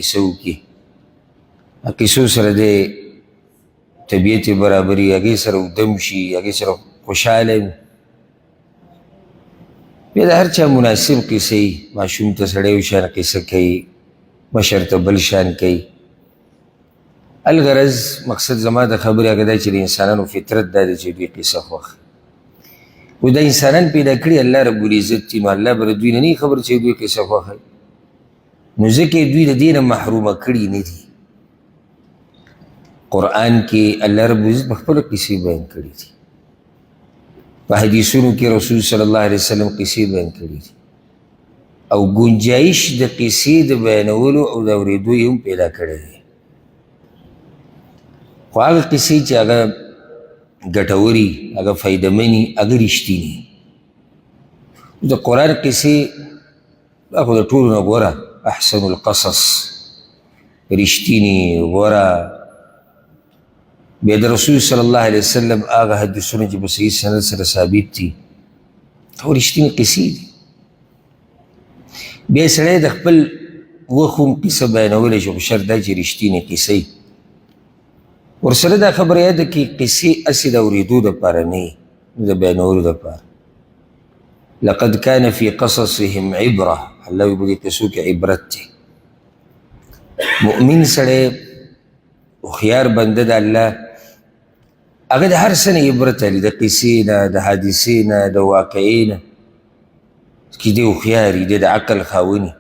قصه وکړي، قصو سره دی طبیعت یې برابري، هغې سره ودم شي، هغې سره خوشحاله وي. بیا د هر چا مناسب قصې، ماشوم ته سړی یو شان قصه کوي، مشر ته بل شان کوي. الغرض مقصد زما د خبرې هغه دا چې د انسانانو فطرت دا دی چې دوی قصه خوښ، خو دا انسانان پیدا کړي الله رب العزت دي، نو الله به د دوی نه نه خبر چې دوی قصه خوښوي، نو ځکه یې دوی د دې نه محرومه کړي نه دي. قرآن کې الله رب العزت په خپله قصې بیان کړي دي، په حدیثونو کې رسول صلی الله علیه وسلم قصې بیان کړي دي، او ګنجایش د قصې د بیانولو او د اورېدو یې هم پیدا کړی دی. خو هغه قصې چې هغه ګټوري، هغه فایدهمني، هغه رښتیني. د قرآن قصې دا خو د ټولو نه غوره، احسن القصص، رښتیني غوره. بیا د رسول صلی الله علیه وسلم هغه حدیثونه چې په صحیح سند سره ثابت دي، او رښتیني قصې دي. بیا سړی د خپل وخت هم قصه بیانولی شي، خو شرط دا چې رښتیني قصه وي. ورسره دا خبره یاده کړي، قصې هسې د اورېدو دپاره نه وي، د بیانولو دپاره. لقد كان في قصصهم عبره، الله وایي په دې قصو کې عبرت دی. مؤمن سړی هوښیار بنده د الله، هغه د هر څه نه عبرت اخلي، د قصې نه، د حادثې نه، د واقعې نه، چې دی هوښیار وي، دی د عقل خاوند وي.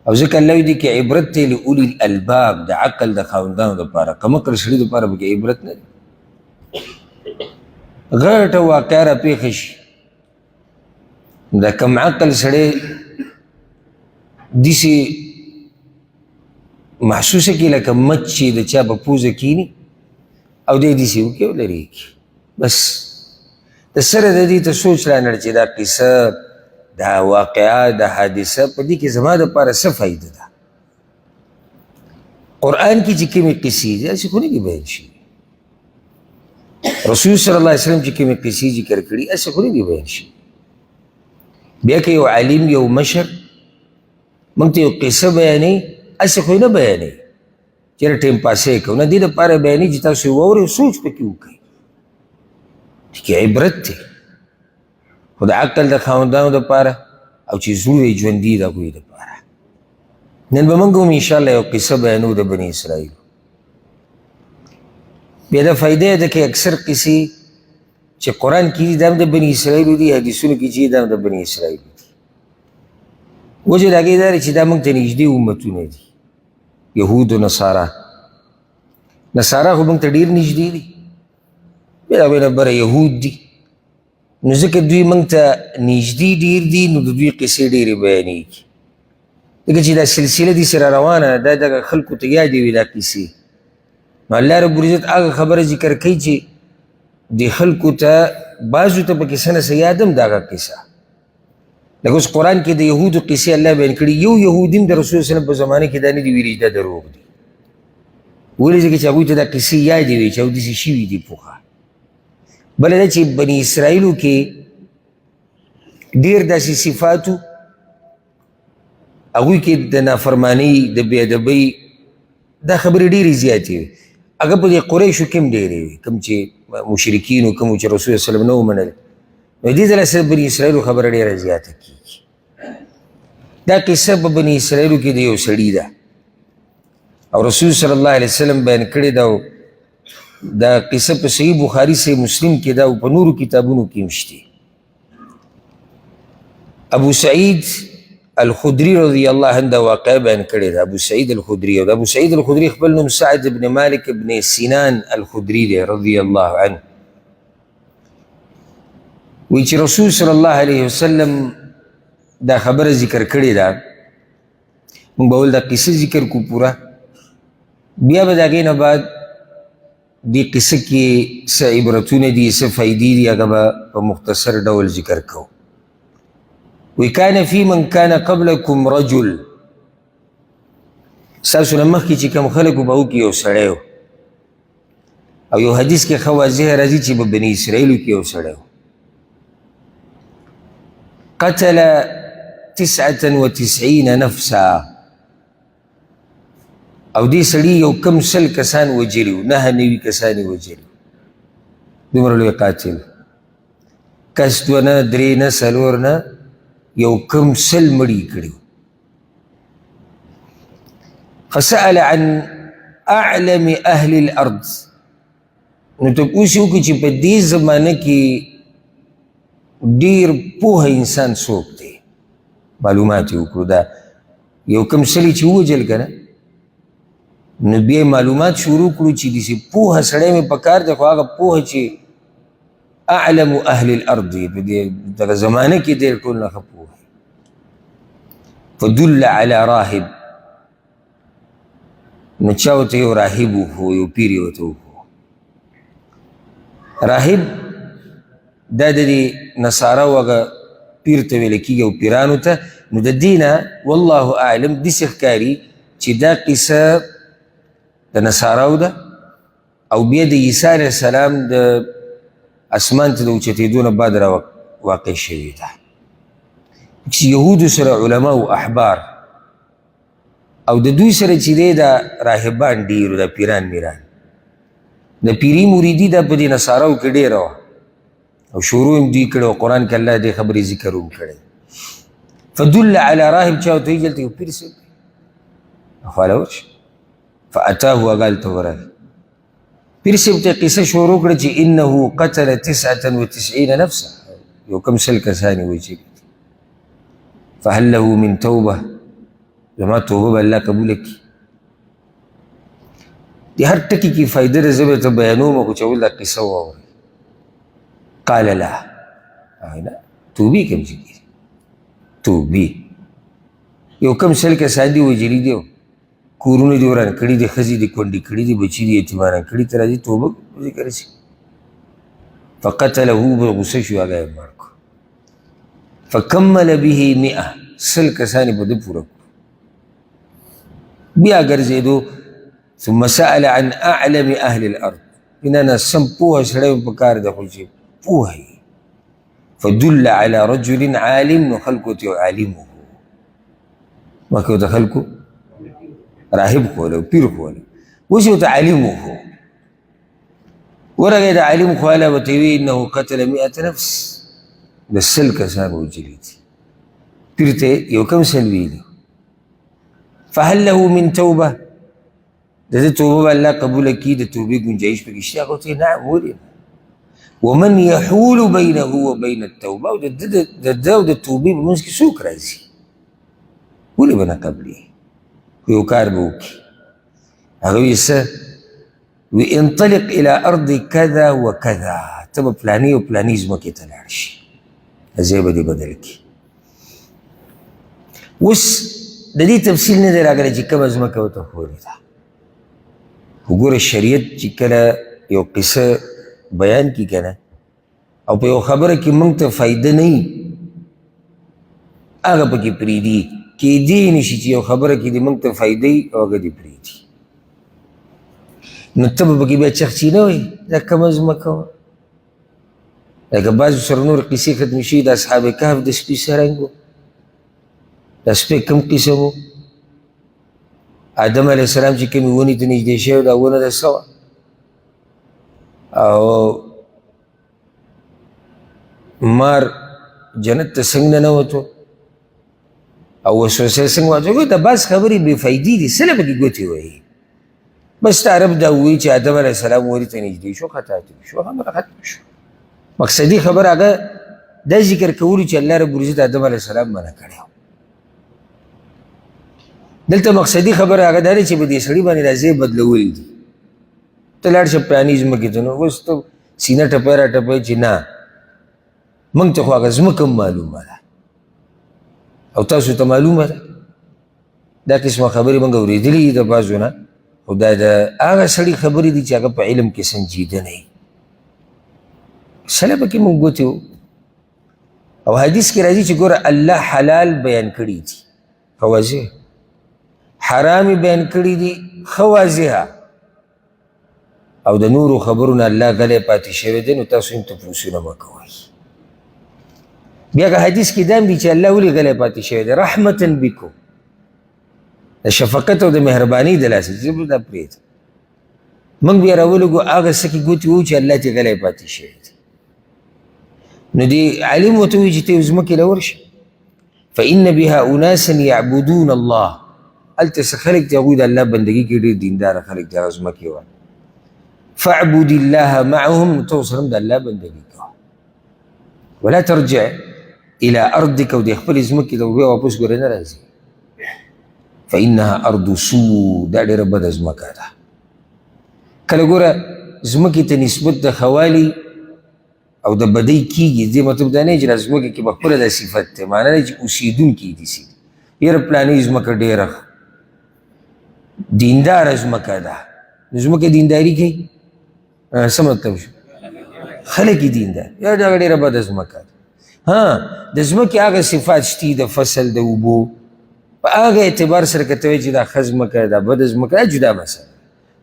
او ځکه الله وایي دې کې عبرت دی لأولي الالباب، د عقل د خاوندانو دپاره، کم عقل سړي دپاره پکې عبرت نه دی. غټه واقعه را پېښه شي، د کم عقل سړی داسې محسوسه کړي لکه مچ چې د چا په پوزه کښېني او دی داسې وکړي او لرې کړي، بس د سره د دې ته سوچ رانړ چې دا قصه، دا واقعه، دا حادثه په دې کې زما دپاره څه فایده ده. قرآن کې چې کومې قصې دي هسې خو نه دي بیان شوي، رسول صلی الله علیه وسلم چې کومې قصې ذکر کړي هسې خو نه دي بیان شوي. بیا که یو عالم، یو مشر موږ ته یو قصه بیانوي، هسې خو یې نه بیانوي چېرې ټایم پاسې یې کوو، نه، دې دپاره بیانوي چې تاسو یې واورئ، سوچ پکې وکړئ، چې عبرت دی، خو د عقل د خاوندانو دپاره او چې زړونه یې ژوندي د هغوی دپاره. نن به موږ هم انشاءالله یو قصه بیانوو د بني اسرائیلو. بیا دا فایده یې ده کې اکثر قصې چې قرآن کې دي دا هم د بني اسرائیلو دي، حدیثونو کې چې دا هم د بني اسرائیلو دي. وجه د هغې دا ده چې دا موږ ته نږدې امتونه دي، یهود و نصارا. نصارا خو موږ ته ډېر نږدې دي، بیا د هغوی نه بره یهود دي، نو ځکه دوی موږ ته نږدې ډېر دي، نو د دوی قصې ډېرې بیانېږي. ځکه چې دا سلسله دي سره روانه ده، دغه خلکو ته یادې وي دا قصې. نو الله رب العزت هغه خبره ذکر کوي چې د خلکو ته بعضو ته پکې څه نه څه یاد هم ده هغه قصه. لکه اوس قرآن کې د یهودو قصې الله بیان کړي، یو یهودي هم د رسول صلی الله علیه وسلم په زمانه کې دا نه دي ویلي چې دا دروغ دي. ولې؟ ځکه چې هغوی ته دا قصې یادې وي چې هغوی داسې شوي دي پخوا. بله دا چې بني اسرائیلو کې ډېر داسې صفاتو، هغوی کې د نافرمانۍ، د بې ادبۍ دا خبرې ډېرې زیاتې وې. هغه په دې قریشو کې هم ډېرې وې، کوم چې مشرکین وو، کوم چې رسول الله وسلم نه ومنل. نو دې ځله سره بني اسرائیلو خبره ډېره زیاته کېږي. دا قصه په بني اسرائیلو کې د یو سړي ده، او رسول صلی الله علیه وسلم بیان کړې ده. دا قصه په صحیح بخاري، صحیح مسلم کې ده، او په نورو کتابونو کې هم شته. ابو سعید الخدری رضی الله عنه دا واقعه بیان کړې ده. ابو سعید الخدری، او د ابو سعید الخدری خپل نوم سعد بن مالک بن سنان الخدری دی رضی الله عنه. وایي چې رسول صلی الله علیه وسلم دا خبره ذکر کړې ده. موږ به اول دا قصه ذکر کړو پوره، بیا به د هغې نه بعد دې قصه کې څه عبرتونه دي، څه فایدې دي، هغه به په مختصر ډول ذکر کوو. وایي کان فی من کان قبلکم رجل، ستاسو نه مخکې چې کوم خلک وو په هغو کې یو سړی و، او یو حدیث کې ښه واضح راځي چې په بني اسرائیلو کې یو سړی و، قتل 99 نفسا، او دې سړي یو کم 100 کسان وژلي وو، 99 کسان یې وژلي، دومره لوی قاتل. کس دوه نه، درې نه، څلور نه، یو کم 100 مړي کړي وو. فسأل عن أعلم أهل الأرض، نو تپوس یې وکړو چې په دې زمانه کې ډېر پوه انسان څوک دی. معلومات یې وکړو. دا یو کم 100 یې چې ووژل که نه، نو بیا معلومات شروع کړو چې داسې پوهه سړی مې په کار دی، خو هغه پوهه چې أعلم أهل الأرض دی، په دې دغه زمانه کې دی ټول نه ښه پوه. فدل على راهب، نو چا ورته یو راهب وښو، یو پیر یې ورته وښو. راهب دا د دې نصاراو هغه پیر ته ویل کېږي او پیرانو ته. نو د دې نه والله اعلم داسې ښکاري چې دا قصه د نصاراو ده، او بیا د عیسی علیه السلام د اسمان ته د اوچتېدو نه بعد را واقع شوې ده. چې یهودو سره علما او احبار او د دوی سره چې دی دا راهبان ډېر وو، دا پیران میران، د پیري مریدي دا په دې نصاراو کې ډېره وه او شروع هم دوی کړې وه. قرآن کې الله دې خبرې ذکر هم کړی. فدل على راهب، چا ورته ویل دلته یو پیر صاحب دی، خواله ورشه. فأتاه، هغه هلته ورغی. پیر صاحب ته قصه شروع کړه چې انه قتل 99 نفسا، یو کم 100 کسان یې وژلي دي. فهل له من توبه، زما توبه به الله قبوله کړي. د هر ټکي کې فایده ده، زه به ورته بیانوم، خو چې اول دا قصه واورئ. قال لا، نه توبې کوم څه کېږي، توبې. یو کم 100 کسان دي وژلي دي، کورونه دي وران کړي دي، ښځې دي کونډې کړي دي، بچي دي یتیمان کړي، ته راځي توبه ذکر شي. فقتله، به غوسه شو، هغه یې مړ کړو. فکمل به 100، 100 کسان یې په ده پوره کړو. بیا ګرځېدو. ثم سأل عن أعلم أهل الأرض، نه نه سم پوه سړی په کار دی، خو چې پوه یې. فدل على رجل عالم، نو خلکو ته یو عالم وښوو. مخکې ورته خلکو راهب ښوولی، پیر ښوولی، اوس یې ورته عالم وښوو. ورغی د عالم خواله، ورته یې وویل انه قتل 100 نفس، د 100 کسان وژلي دي. پیر ته یو کم 100 ویلي. فهل له من توبه، د ده توبه به الله قبوله کړي، د توبې ګنجایش پکې شته؟ هغه ورته ویل نعم، ولې نه. ومن يحول بينه وبين التوبه، او د ده او د توبې په منځ کې څوک راځي؟ ولې به نه قبلېږي؟ یو کار به وکړي. هغه وایي څه؟ وي انطلق إلى أرض كذا وكذا، ته به پلانې او پلانې ځمکې ته لاړ شي، ځای به دې بدل کړي. اوس د دې تفصیل نه دی راغلی چې کومه ځمکه ورته ښوولې ده. خو ګوره شریعت چې کله یو قصه بیان کړي که نه، او په یو خبره کې موږ ته فایده نه وي، هغه پکې پرېږدي. کېدی نه شي چې یو خبره کې دې موږ ته فایده وي او هغه دې پرېږدي. نو ته به پکې بیا چخچي نه وایي دا کومه ځمکه وه. لکه بعضو سره نور قصې ختمې شوي، د اصحاب کهف د سپي څه رنګ و، دا سپی کوم قسم و، آدم علیه السلام چې کومې ونې ته نږدې شوی دا ونه د څه وه، او مار جنت ته څنګه ننوتو او وسوسه څنګه واچوه. دا بعض خبرې بې فایدې دي، څه له پکې ګوتې وهي. بس ته عرب دا ووایي چې آدم علیه السلام ونې ته نږدې شو، خطا ترې شو، خبره ختمه شوه. مقصدي خبره هغه دا ذکر کولو چې الله رب العزت آدم علیه السلام منع کړی. دلته مقصدي خبره هغه دا ده چې په دې سړي باندې دا ځای بدلول دي. ته لاړ شه پلاني ځمکې ته، نو اوس ته سینه ټپی را ټپی چې نه، موږ ته خو هغه ځمکه هم معلومه ده او تاسو ته معلومه ده. دا قسمه خبرې موږ اورېدلې دي د بعضو نه، خو دا د هغه سړي خبرې دي چې هغه په علم کې سنجیده نه وي. سله پکې موږ ګوتې وو. او حدیث کې راځي چې ګوره الله حلال بیان کړي دي ښه واضح، حرام یې بیان کړي دي ښه واضح، او د نورو خبرو نه الله غلی پاتې شوی دی، نو تاسو هم تپوسونه مه کوئ. بیا که حدیث کې دا هم دي چې الله ولې غلی پاتې شوی دی؟ رحمتا بکم، د شفقت او د مهربانۍ د لاسه چې دا پرېږده. موږ بیا راولګو هغه څه کې ګوتې وو چې الله ترې غلی پاتې شوی دی. نو دې عالم ورته ووایي چې ته ځمکې له ورشه، فإن بها أناسا يعبدون الله، هلته څه خلک دي هغوی د الله بندګي کوي، ډېر دینداره خلک دي هغه ځمکې والا. فاعبد الله معهم، نو ته ورسره هم د الله بندګي کوه. ولا ترجع إلى أرضك، او دې خپلې ځمکې ته بیا واپس ګورې نه راځي. فإنها أرض سوء، دا ډېره بده ځمکه ده. کله ګوره ځمکې ته نسبت د ښه او د بدۍ کېږي، دې مطلب دا نه چې دا ځمکه کې به خپله دا صفت دی، معنا دا چې اوسېدونکي دي سي. یاره پلانۍ ځمکه ډېره دینداره ځمکه ده، نو ځمکه دینداري کوي، څه مطلب شو؟ خلک یې دیندار، یاره دغه ډېره بده ځمکه ده. ها د ځمکې هغه صفات شتي د فصل د اوبو په هغه اعتبار سره که ته وایې چې دا ښه ځمکه ده دا بده ځمکه ده، جدا مسله.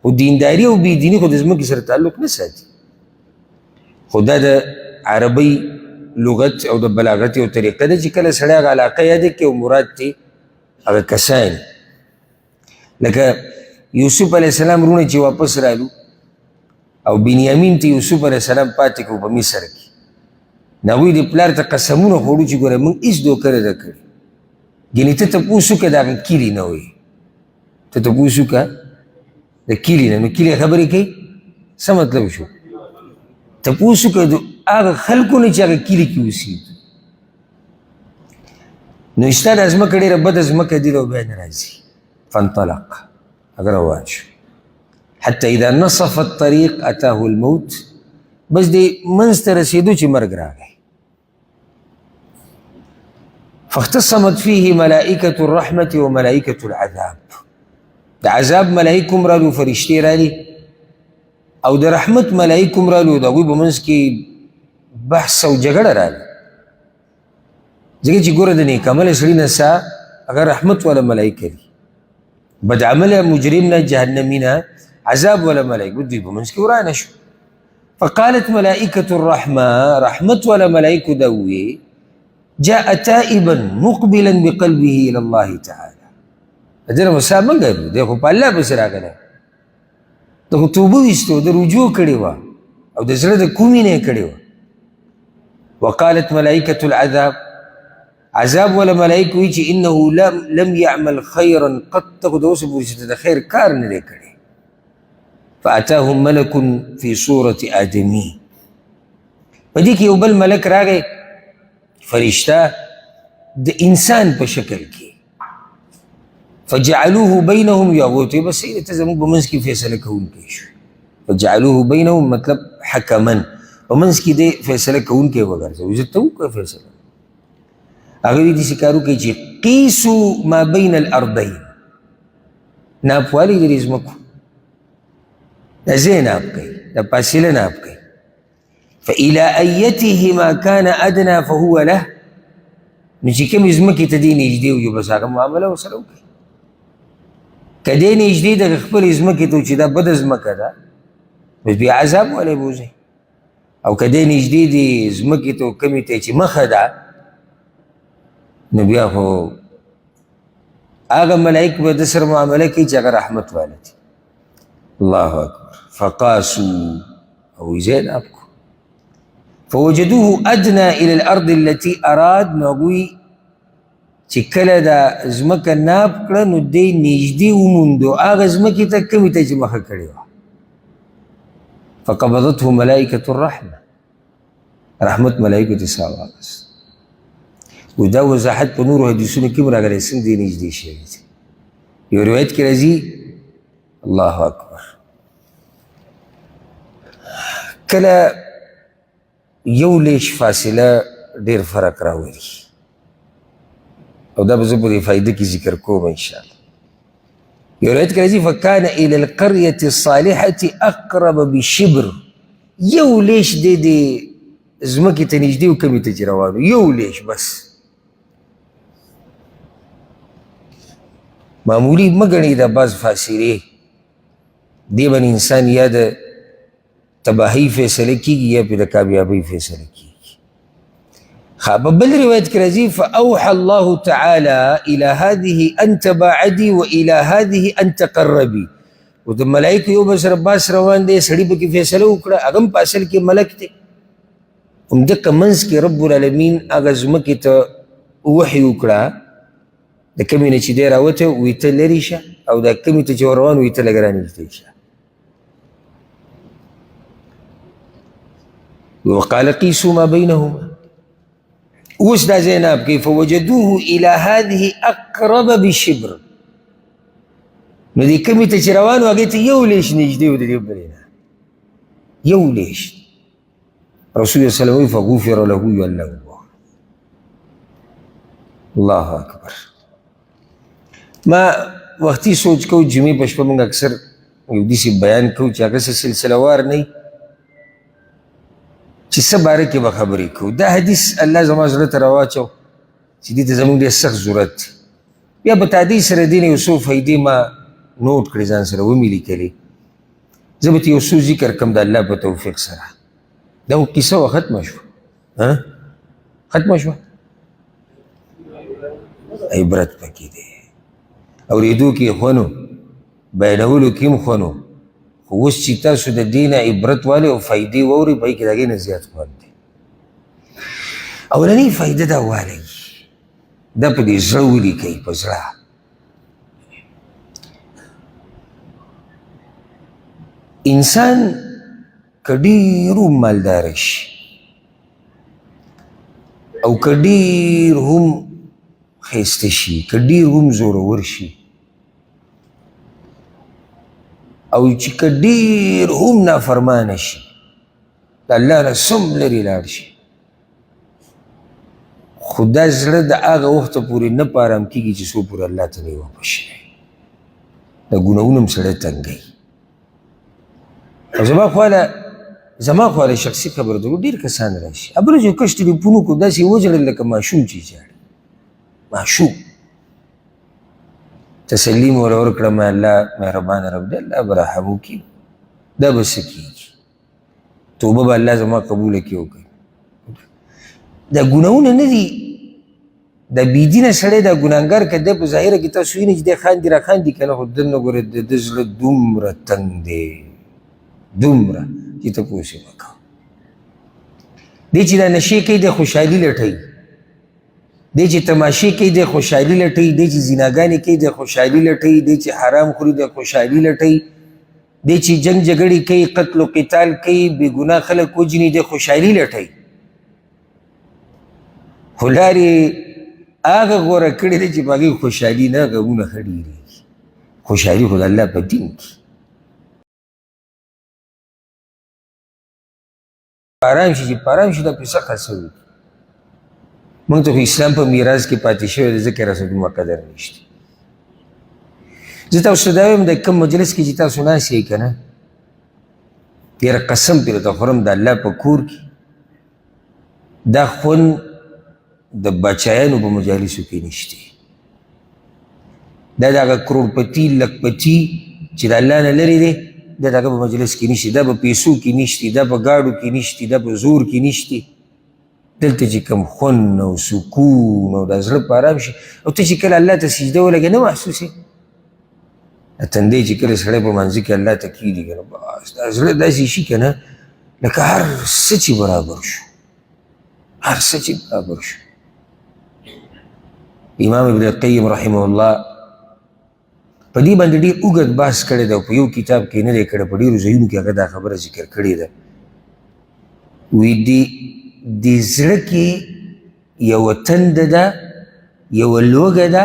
خو دینداري او بېدیني خو د ځمکې سره تعلق نه ساتي. خو دا د عربۍ لغت او د بلاغت یو طریقه ده چې کله سړی هغه علاقه یاده کړي او مراد ترې هغه کسان. لکه یوسف علیه السلام وروڼه چې واپس رالو او بنیامین ته یوسف علیه السلام پاتې کړو په مصر کې، نو هغوی د پلار ته قسمونه خوړو چې ګوره موږ هېڅ دوکه نه ده کړې، ګنې ته تپوس وکړه د هغه کلي نه وایي، ته تپوس وکړه د کلي نه، نو کلي خبرې کوي، څه مطلب شو؟ تپوس وکړه د هغه خلکو نه چې هغه کلي کې اوسېږي. نو ستا دا ځمکه ډېره بده ځمکه دي او بیا نه راځي. فانطلق، هغه روان شو. حتی اذا نصف الطريق اتاه الموت، بس دې منځ ته رسېدو چې مرګ راغی. فاختصمت فيه ملائکة الرحمة وملائکة العذاب، د عذاب ملائکه هم رالو، فرشتې رالي، او د رحمت ملائکه هم رالو، د هغوی په منځ کې بحث او جګړه راغله. ځکه چې ګوره د نیک عمله سړي نه سا هغه رحمت والا ملائکه دي، بد عمله مجرم نه جهنمي نه عذاب والا ملائکه، دوی په منځ کې ورانه شو. فقالت ملائکة الرحمة، رحمت والا ملائکه دا وویې جاء تائبا مقبلا بقلبه إلى الله تعالى. ده نه سا مه ګرو، دی خو په الله پسې راغلی، ده خو توبه ویستو، ده رجوع کړې وه او د زړه د کومې نه یې کړې وه. وقالت ملائکة العذاب، عذاب ولا ملائکه وایي چې انه لم يعمل خيرا قط، ته خو د اوسه پورې چې د خیر کار نه دی کړی. فأتاهم ملک في صورة آدمي، په دې کې یو بل ملک راغی، فرشته د انسان په شکل کې، فجعلوه بینهم، یا هغوی ته بس ته زموږ په منځ کې فیصله کوونکی شو. فجعلوه بینهم مطلب حکما، په منځ کې دی فیصله کوونکی وګرځوي، زه ته وکړه فیصله. هغه وایي داسې کار وکړئ چې قیسو ما بین الارضین، ناپوالی د دې ځمکو د ځای ناپ کوي، د فاصله ناپ کوي. فإلى أيتهما كان أدنى فهو له، نو چې کومې ځمکې ته دی نږدې وي بس هغه معامله ورسره وکړي. که دی نږدې د خپلې ځمکې ته چې دا بده ځمکه ده بس بیا عذاب والی بوځي، او که دی نږدې دي ځمکې ته کومې ته چې مخه ده نو بیا خو هغه ملایک به د سره معامله کوي چې هغه رحمت والا دي. الله اکبر. فقاسو، او زین اپکو، فوجدوه ادنى الى الارض التي اراد، نو هغوی چې کله دا ځمکه ناپ کړه نو دی نږدې وموندو هغه ځمکې ته کومې ته چې مخه کړې وه. فقبضته ملائکة الرحمة، رحمت ملائکو ته ساه واخیسته. او دا وضاحت په نورو حدیثونو کې هم راغلی، څنګه دی نږدې شوی دی. یو روایت کې راځي، الله اکبر، کله یو لیش فاصله ډېر فرق راولي، او دا به زه په دې فایده کې ذکر کوم انشاءالله. یو روایت کې راځي فکان الى القرية الصالحة اقرب بشبر، یو لیش دی دې ځمکې ته نږدې او کمې ته چې روان و، یو لیش بس، معمولي مه ګڼئ دا بعض فاصلې دې باندې انسان یا د تباهۍ فیصله کېږي یا پرې د کامیابۍ فیصله کېږي. ښه، په بل روایت کې راځي فأوحى الله تعالی إلى هذه أن تباعدي وإلى هذه أن تقربي. او د ملایکو یو بل سره باس روان دی، سړي پکې فیصله وکړه، هغه هم په اصل کې ملک دی. همدقه منځ کې رب العالمین هغه ځمکې ته وحي وکړه، د کومې نه چې دی راوتی وایي ته لرې شه، او د کومې ته چې روان وایي ته لږ رانږدې شه. وقال قيسوا ما بينهما. اوس دا زینب کوي فوجدوه الى هذه اقرب بشبر. نو دې کومې ته چې روان وو هغې ته یو لیش نږدې و د دې بلې نه یو لیش. رسول الله صلی الله علیه وسلم فغفر له الله وبخښه. الله اکبر. ما وختي سوچ کوو جمعې په شپه موږ اکثر یو داسې بیان کوو چې هغه څه سلسله وار نه چې څه باره کې به خبرې کوو. دا حدیث الله زما زړه ته راواچو چې دې ته زموږ ډېر سخت ضرورت دی. بیا په تادۍ سره دې نه یو څو فایدې ما نوټ کړې، ځان سره ومې لیکلې. زه به یو څو ذکر کوم د الله په توفیق سره. دا خو قصه وه، ختمه شوه. ختمه شوه. عبرت پکې دی، اورېدو کې یې خوند و، بیانولو کې هم خوند و، خو اوس چې تاسو د دې نه عبرت والئ او فایدې واورئ، په هغې کې د هغې نه زیات خوند دی. اولنۍ فایده دا والئ، دا په دې زړه ولیکئ، په زړه. انسان که ډېر هم مالدار شي او که ډېر هم ښایسته شي، که ډېر هم زورور شي، او چې که ډېر هم نافرمانه شي، د الله نه څوم لرې لاړ شي، خو دا زړه د هغه وخته پورې نه په ارام کېږي چې څو پورې الله ته نه وي واپس شوی. دا ګناهونه هم سړی تنګوي. او زما خواله شخصي خبره ده، ډېر کسان راشي ابرز یو کش ټلیفون وکړو، داسې یې وژړل لکه ماشوم چې ژاړي، ماشوم. تسلي مې ورله ورکړه، ما الله مهربان رب دی، الله به رحم وکړي، دا به څه کېږي، توبه به الله زما قبوله کړي. وکړي دا ګناهونه نه دي. دا بېدینه سړی، دا ګناهګار، که دی په ظاهره کې تاسو وینئ چې دی خاندي را خاندي که نه، خو دننه ګورئ د ده زړه دومره تنګ دی، دومره چې تپوس یې مه کوه. دی چې دا نشې کوي دی خوشحالي لټوي، دی چې تماشې کوي دی خوشحالي لټوي، دی چې زیناګانې کوي دی خوشحالي لټوي، دی چې حرام خوري دی خوشحالي لټوي، دی چې جنګ جګړې کوي، قتل و قتال کوي، بې ګناه خلک وژني، دی خوشحالي لټوي. خو لارې هغه غوره کړې ده چې په هغې خوشحالي نه، غمونه ښه ډېرېږي. خوشحالي خو د الله په دین کې. آرام شي، چې په آرام شي دا پیسه خرڅه وکړي. موږ ته خو اسلام په میراث کې پاتې شوی دی، ځکه راسره دومره قدر نشته. زه تاسو ته دا وایم، د کوم مجلس کې چې تاسو ناست یئ که نه، یاره قسم پرې درته خورم، د الله په کور کې دا خوند د بچایانو په مجالسو کې نشته. دا د هغه کروړپتي لکپتي چې د الله نه لرې دی، دا د هغه په مجلس کې نشته، دا په پیسو کې نشته، دا په ګاډو کې نشته، دا په زور کې نشته. دلته چې کوم خوند او سکون او د زړه په ارام شي، او ته چې کله الله ته سجده ولګې نه محسوسې، تندې چې کله سړی په منځ کې الله ته کښېني که نه، بس دا زړه داسې شي که نه، لکه هر څه چې برابر شو، هر څه چې برابر شو. امام ابن القیم رحمه الله په دې باندې ډېر اوږد بحث کړی دی، او په یو کتاب کې نه دی کړی، په ډېرو ځایونو کې هغه دا خبره ذکر کړې ده. وایي دې زړه کې یوه تنده ده، یوه لوږه ده،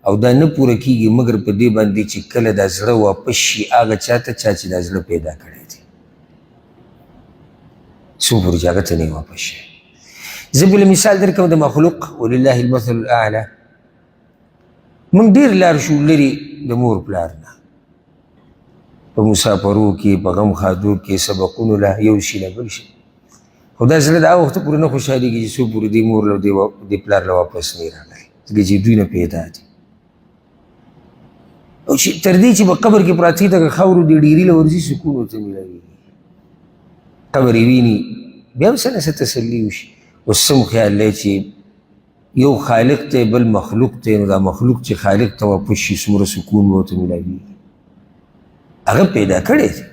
او دا نه پوره کېږي مګر په دې باندې چې کله دا زړه واپس شي هغه چا ته چا چې دا زړه پیدا کړی دی، څو پورې چې هغه ته نه واپس شي. زه بل مثال درکړم د مخلوق، ولله المثل الاعلی. موږ ډېر لار شو لرې د مور پلار نه، په مسافرو کې، په غم ښادو کې، سبقونو له یو شي نه بل شي، خو دا زړه د هغه وخته پورې نه خوشحالېږي چې څو پورې دې مور له دې پلار له واپس نه راغلی، ځکه چې دوی نه پیدا دي. او چې تر دې چې په قبر کې پراته دي، دغه خاورو دې ډېري له ورځي سکون ورته میلاوېږي، قبر یې ویني، بیا هم څه نه څه تسلي وشي. اوس څه خیال دی چې یو خالق دی بل مخلوق دی، نو دا مخلوق چې خالق ته واپس شي څومره سکون به ورته میلاویږي. هغه پیدا کړی دی،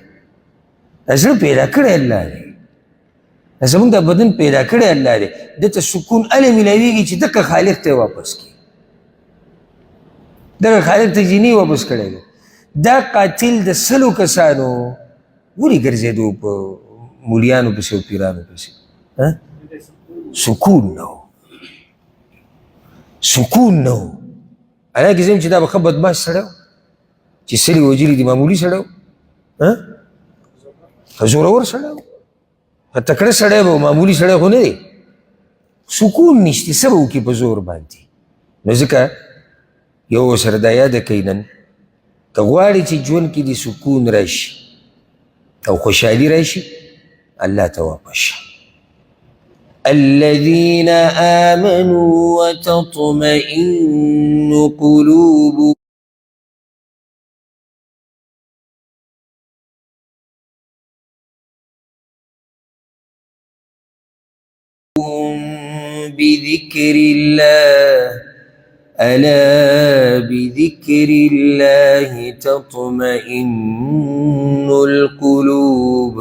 دا زړه پیدا کړی الله دی، دا زموږ دا بدن پیدا کړی الله دی، ده ته سکون هله میلاویږي چې دغه خالق ته یې واپس کړي. دغه خالق ته چې نه یې واپس کړی دی. دا قاتل د 100 کسانو ولې ګرځېدو په مولیانو پسې او پیرانو پسې؟ سکون نه و، سکون نه و. حالانکه زه چې دا به ښه بدمعاش سړی و چې 100 یې وژلي دي، معمولي سړی و، ښه زورور سړی و، ښه تکړه سړی به و، معمولي سړی خو نه دی. سکون نشته، څه به وکړي په زور باندې؟ نو ځکه یو ورسره دا یاده کوي نن، که غواړي چې ژوند کې دې سکون راشي او خوشحالي راشي، الله ته واپس شه. الذين آمنوا وتطمئن قلوبهم بذكر الله، ألا بذكر الله تطمئن القلوب.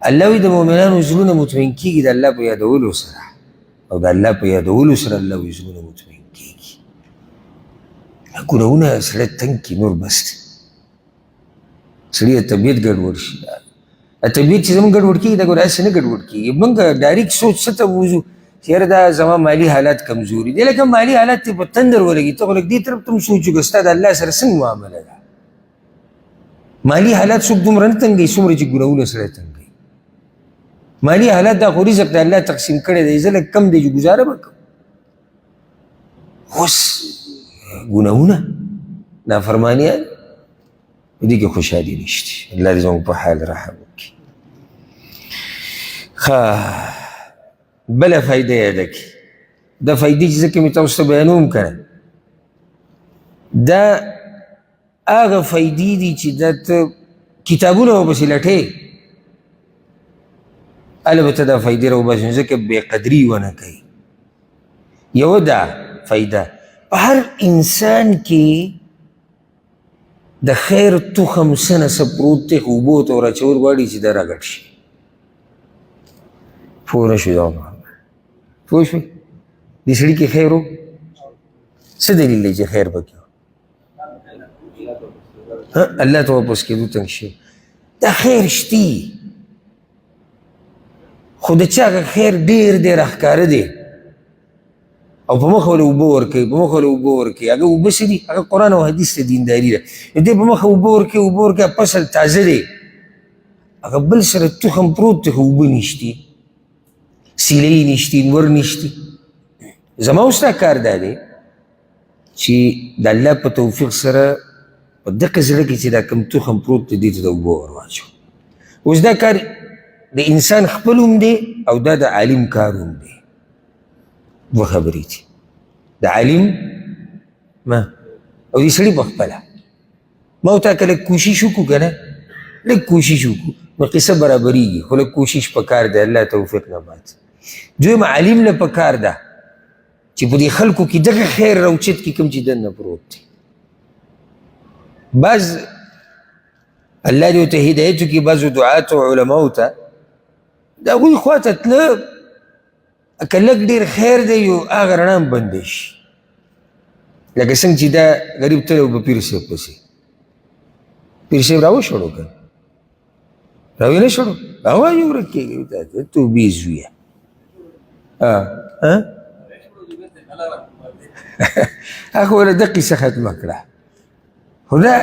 الله وایي د مؤمنانو زړونه مطمئن کېږي د الله په یادولو سره، او د الله په یادولو سره الله وایي زړونه مطمئن کېږي. ګناهونه سړی تنګ کړي نور بس دی، سړي طبیعت ګډوډ شي. طبیعت چې زموږ ګډوډ کېږي دا ګوره هسې نه ګډوډ کېږي. موږ ډایرکټ سوچ څه ته وځو چې یاره دا زما مالي حالت کمزوري دی، لکه مالي حالت دې په تندر ولګي، ته خو لږ دې طرف ته هم سوچ وکړه ستا د الله سره څنګه معامله ده. مالي حالت څوک دومره نه تنګوي څومره چې ګناهونه سړی تنګوي. مالي حالت دا خو رزق دی الله تقسیم کړی دی، زه لږ کم دی چې ګزاره به کوم. اوس ګناهونه نافرمانیان په دې کې خوشحالي نشته. الله دې زموږ په حال رحم وکړي. ښه بله فایده یاده کړي، دا فایدې چې ځکه مې تاسو ته بیانوم که نه، دا هغه فایدې دي چې دا ته کتابونه ورپسې لټې، هله به ته دا فایدې راوباسې، ځکه بې قدري ونه کوي. یوه دا فایده، په هر انسان کې د خیر تخم څه نه څه پروت دی، خو اوبو ته ور اچول غواړي چې دا راګډ شي. پوه نه شوې؟ دا پوه شوې؟ دې سړي کې خیر و؟ څه دلیل دی چې خیر پکې و؟ الله ته واپس کېدو تنګ شي. دا خیر شتي، خو د چا هغه خیر ډېر دی راښکاره دی او په مخه له اوبه ورکوي، په مخه له اوبه ورکوي. هغه اوبه څه دي؟ هغه قرآن او حدیث ته دینداري ده. نو دی په مخه اوبه ورکوي، اوبه ورکوي، فصل تازه دی، هغه بل سره تخم پروت دی خو اوبه نشتي، سیلۍ نشتي، نور نشتي. زما اوس دا کار دا دی چې د الله په توفیق سره په دقه زړه کې چې دا کوم تخم پروت دی دې ته د اوبو ور واچوم. اوس دا کار د انسان خپل هم دی او دا د عالم کار هم دی. دوه خبرې دي، د عالم ما او دې سړي په خپله. ما او تا که لږ کوشش وکړو که نه، لږ کوشش وکړو نو قصه برابرېږي، خو لږ کوشش پکار دی، الله توفیق نه مات. دویم عالم له پکار ده چې په دې خلکو کې دغه خیر راوچت کړي کوم چې دننه پروت دی. بعض الله دې ورته هدایت وکړي، بعضو دعاتو او علماو ته د هغوی خوا ته تله، که لږ ډېر خیر دی یو هغه رڼا هم بنده شي. لکه څنګه چې دا غریب تللی و په پیر صاحب پسې، پیر صاحب راوشړو که نه، راویې نه شړو، هوا یې ورک کېږي، توبې زویه. هغه وله دا قصه ختمه کړه. خو دا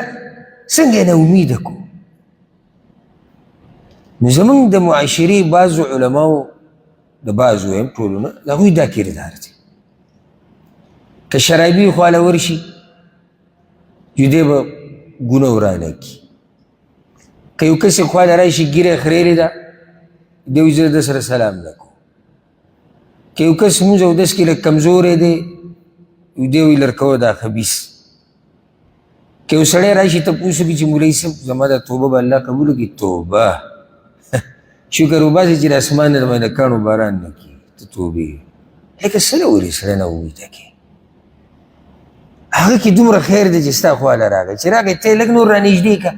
څنګه یې ناامیده کړو؟ نو زمونږ د معاشرې بعضو علماو، د بعضو وایم ټولو نه، د هغوی دا کردار دی، که شرابي خواله ورشي یو دی به ګناه ورانه کړي، که یو کس یې خواله راشي ږیره یې خریلې ده، دی وایي زه ده سره سلام نه کوم. که یو کس لمونځ اودس کې لږ کمزوری دی، یو دی وایي لر کوه دا خبیث. که یو سړی راشي تپوس وکړي چې مولوي صاحب زما دا توبه به الله قبوله کړي، توبه شکر وباسي چې د اسمان نه باندې کاڼو باران نه کېږي. ته توبې لکه څه له ولې سړی نه امیده کې هغه کې دومره خیر دی چې ستا خواله راغی، چې راغی ته یې لږ نور رانږدې کړه.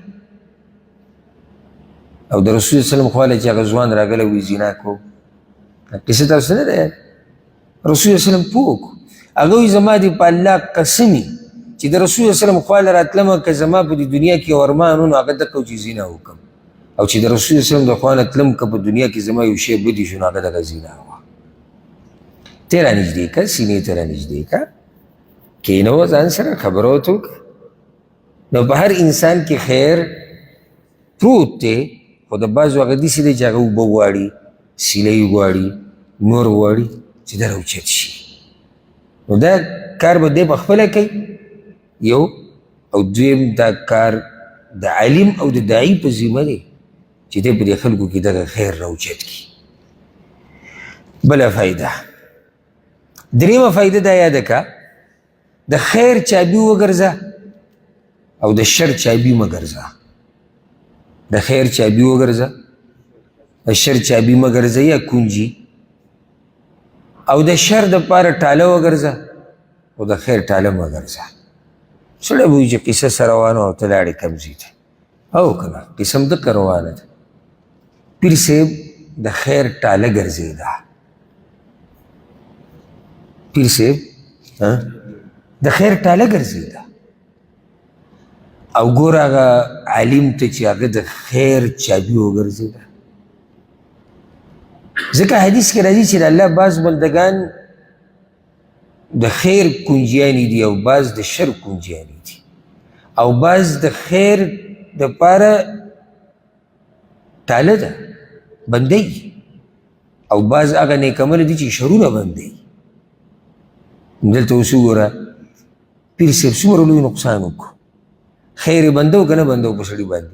او د رسول الله سلم خواله چې هغه ځوان راغلی وي زنا کوم، قصه تاسو نه ده، رسول الله سلم پوه کړو. هغه وایي زما دې په الله قسم وي چې د رسول الله سلم خواله راتلمه که زما په دې دنیا کې ارمان و نو هغه دقه و چې زنا وکړم، او چې د رسول الله سلم د خوا نه تلم که په دنیا کې زما یو شی بدي شو نو هغه دغه زنا وه. ته رانږدې کړه، سینې ته رانږدې کړه، کښېنوه ځان سره خبره ورته وکړه. نو په هر انسان کې خیر پروت دی، خو د بعضو هغه داسې دی چې هغه اوبه غواړي، سیلۍ غواړي، نور غواړي چې دا راوچت شي. نو دا کار به دی په خپله کوي یو، او دویم دا کار د عالم او د داعي په ذمه دی چې دی په دې خلکو کې دغه خیر راوچت کړي. بله فایده، درېیمه فایده دا یاده کړه، د خیر چابي وګرځه او د شر چابي مه ګرځه. د خیر چابي وګرځه، د شر چابي مه ګرځه یا کنجي، او د شر دپاره ټاله وګرځه او د خیر ټاله مه ګرځه. سړی به وایي چې قصه څه روانه وه او ته لاړې کوم ځای ته؟ او که نه قصه هم دقه روانه ده. پیر صاحب د خیر ټاله ګرځېده، پیر صاحب د خیر ټاله ګرځېده. او ګوره هغه عالم ته چې هغه د خیر چابي وګرځېده. ځکه حدیث کې راځي چې د الله بعض بندګان د خیر کنجیانې دي او بعض د شر کنجیانې دي، او بعض د خیر دپاره ټاله ده بندوي، او بعض هغه نیک عمله دي چې شرونه بندوي. دلته اوس وګوره پیر صاحب څومره لوی نقصان وکړو، خیر یې بندو که نه بندو په سړي باندې؟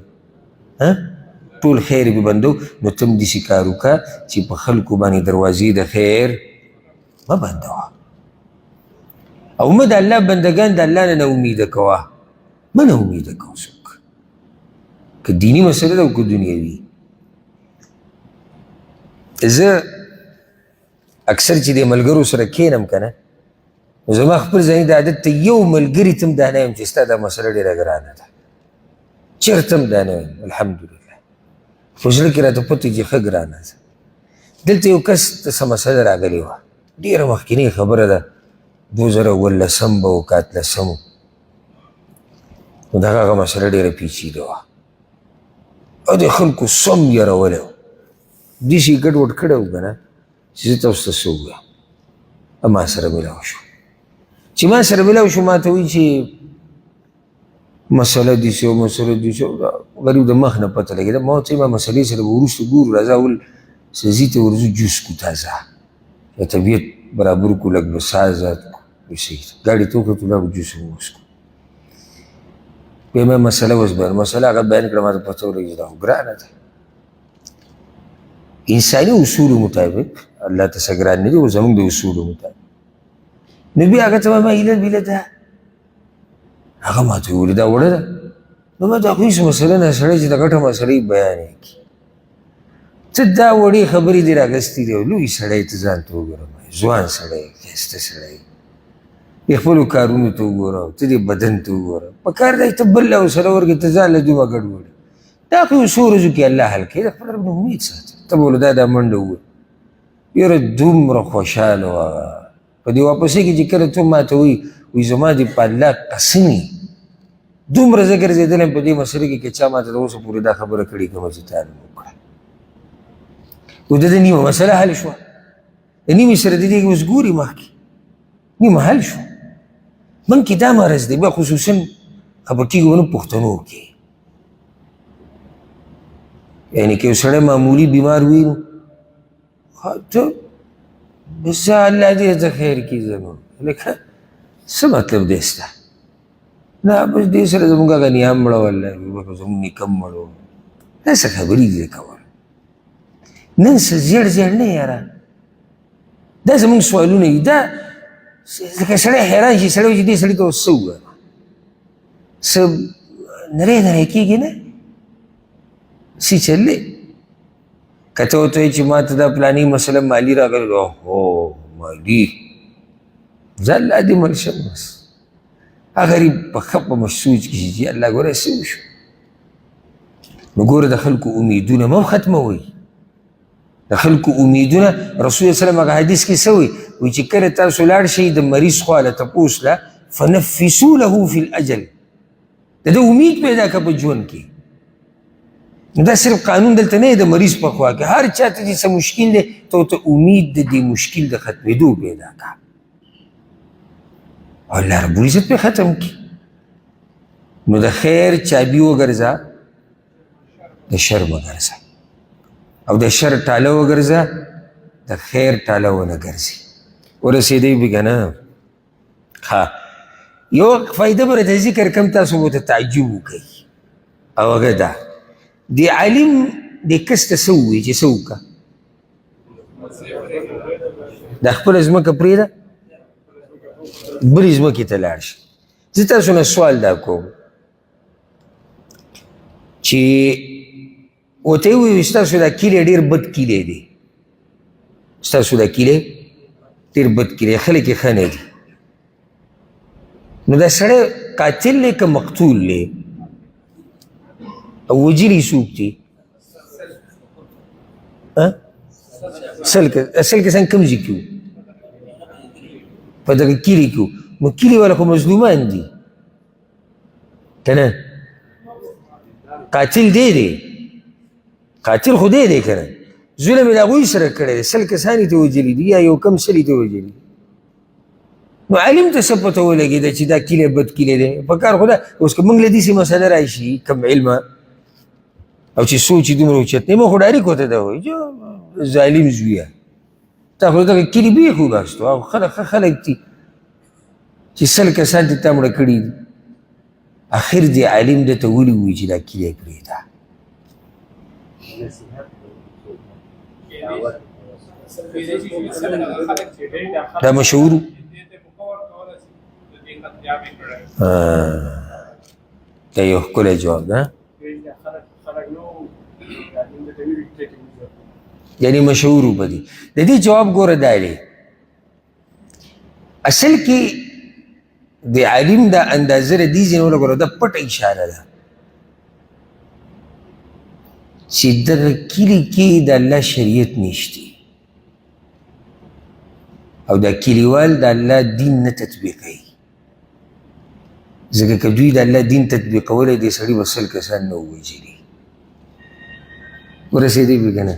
ټول خیر یې بندو. نو ته هم داسې کار وکړه چې په خلکو باندې دروازې د خیر مه بندوه، او مه د الله بندګان د الله نه ناامیده کوه، مه ناامیده کوه څوک، که دیني مسله ده او که دنیوي. زه اکثر چې د ملګرو سره کښېنم که نه، نو زما خپل ځاني د عادت ته یو ملګري ته هم دا نه یم چې ستا دا مسله ډېره ګرانه ده، چېرته هم دا نه یم الحمدلله، خو زړه کې راته پته چې ښه ګرانه ده. دلته یو کس ته څه مسله راغلې وه، ډېره مخکینۍ خبره ده، 2017 به و که 18 و، نو دغه هغه مسله ډېره پیچیده وه او د خلکو سم یرولی و، داسې یې ګډوډ کړی و که نه چې زه تاسو ته څه ووایم. ما سره ملاو شو، چې ما سره ملاو شو ما ته وایي چې مسله داسې او مسله داسې، غریب د مخ نه پته لګېده. ما ورته ما مسلې سره به وروسته ګورو، راځه اول سبزي ته ورځو جوس کو تازه، د طبیعت برابر کړو، لږ به ساه زیات کړو. صحیح ده، ګاډي ته وختو لاړو جوس مو وڅښو. بیا مې مسله اوس بیان، مسله هغه بیان کړه، ما ته پته ولګېده دا خو ګرانه ده. انساني اصولو مطابق الله ته څه ګران نه دي، خو زموږ د اصولو مطابق. نو بیا هغه ته ما هیله بیله ده، هغه ما ته وویل دا وړه ده. نو ما دا خو هېڅ مسله نه، سړی چې د غټه مسله یې بیان یې کړي، ته دا وړې خبرې دې راغستې دي او لوی سړی ته ځان ته وګوره، ځوان سړی، ښایسته سړی، دې خپلو کارونو ته وګوره او ته دې بدن ته وګوره. په کار دی ته بل له حوصله ورکړې، ته ځان له دومره ګډوډ. دا خو یو څو ورځو کې الله حل کوي، د خپل رب نه امید ساته. ته به له دا منډه ووایې، یاره دومره خوشحاله وه په دې واپسې کې چې کله ته ما ته وایي، وایي زما دې په الله قسم وي، دومره زه ګرځېدلی یم په دې مسله کې که چا ما ته تر اوسه پورې دا خبره کړې کومه چې تا نن وکړه. نو د ده نیمه مسله حل شوه، د نیمې سره د دې اوس ګوري مخکې نیمه حل شوه. موږ کې دا مرض دی، بیا خصوصا خفه کېږو نه پښتنو کې، یعنې که یو سړی معمولي بیمار وي نو ته بس الله دې ته خیر کړي. زموږ لکه څه مطلب دی ستا؟ نه بس دې سره زموږ هغه نیا مړه والله، زموږ نیکه مړ و، دا څه خبرې دي کول. نن څه زیړ زیړ نه یاره، دا زموږ سوالونه دي. دا لکه سړی حیران شي، سړی وایي چې دې سړي ته اوس څه ووایم، څه نری نری کېږي نه څه چل دی. که ته ورته وایې چې ما ته دا پلانې مسله مالي راغلې ده، هو مالي، ځه الله دې مل شم. بس هغه غریب په ښه په سوچ کې شي چې الله ګوره څه وشو. نو ګوره د خلکو امیدونه مه ختموئ، د خلکو امیدونه. رسول الله صلی هغه حدیث کې څه وایي؟ وایي چې کله تاسو لاړ شئ د مریض خوا له تپوس له، فنفسو له فی الاجل، د ده امید پیدا کړه په ژوند کې. دا صرف قانون دلته نه دی د مریض په خوا کې، هر چا ته چې څه مشکل دی ته ورته امید د دې مشکل د ختمېدو پیدا کړه، او الله رب العزت پرې ختم کړي. نو د خیر چابي وګرځه، د شر مه ګرځه، او د شر ټاله وګرځه، د خیر ټاله ونه ګرځي. ورسېدی به که نه؟ ښه، یو فایده به راته ذکر کړم، تاسو به ورته تعجب وکړئ، او هغه دا د عالم د کس ته څه ووایي چې څه وکړه؟ د خپله ځمکه پرېږده بلې ځمکې ته لاړ شي. زه تاسو نه سوال دا کوم چې ورته یې وویل ستاسو دا کلی ډېر بد کلی دی، ستاسو دا کلی ډېر بد کلی، خلک یې ښه نه دي. نو دا سړی قاتل دی که مقتول دی؟ او وژلي څوک دي؟ سل کسان کوم ځای کې وو؟ په دغه کلي کې وو. نو کلي والا خو مظلومان دي که نه؟ قاتل دی دی، قاتل خو دی دی که نه؟ ظلم یې د هغوی سره کړی دی، 100 کسان یې ته وژلي دي یا یو کم 100 یې ته وژلي دي. نو عالم ته څه پته ولګېده چې دا کلی بد کلی دی؟ په کار خو ده اوس که موږ له داسې مسله راشي کم علمه او چې سوچ یې دومره اوچت نه، موږ خو ډایرک ورته دا وایو چې ظالم زویه، تا خو دغه کلي بېخ وباستو، هغه خلک ښه خلک دي چې 100 کسان دې تا مړه کړي دي. اخر دې عالم ده ته ولې ووایي چې دا کلی پرېږده؟ دا مشهور دا یو ښکلی جواب ده، یعنی مشهور په دې. د دې جواب ګوره دا دی، اصل کې د عالم دا اندازه د دې ځای نه ولګوره، دا پټه اشاره ده چې دغه کلي کې د الله شریعت نشته او دا کلیوال د الله دین نه تطبیقوي، ځکه که دوی د الله دین تطبیقولی دې سړي به 100 کسان نه ووژلي. ورسېدی به که نه؟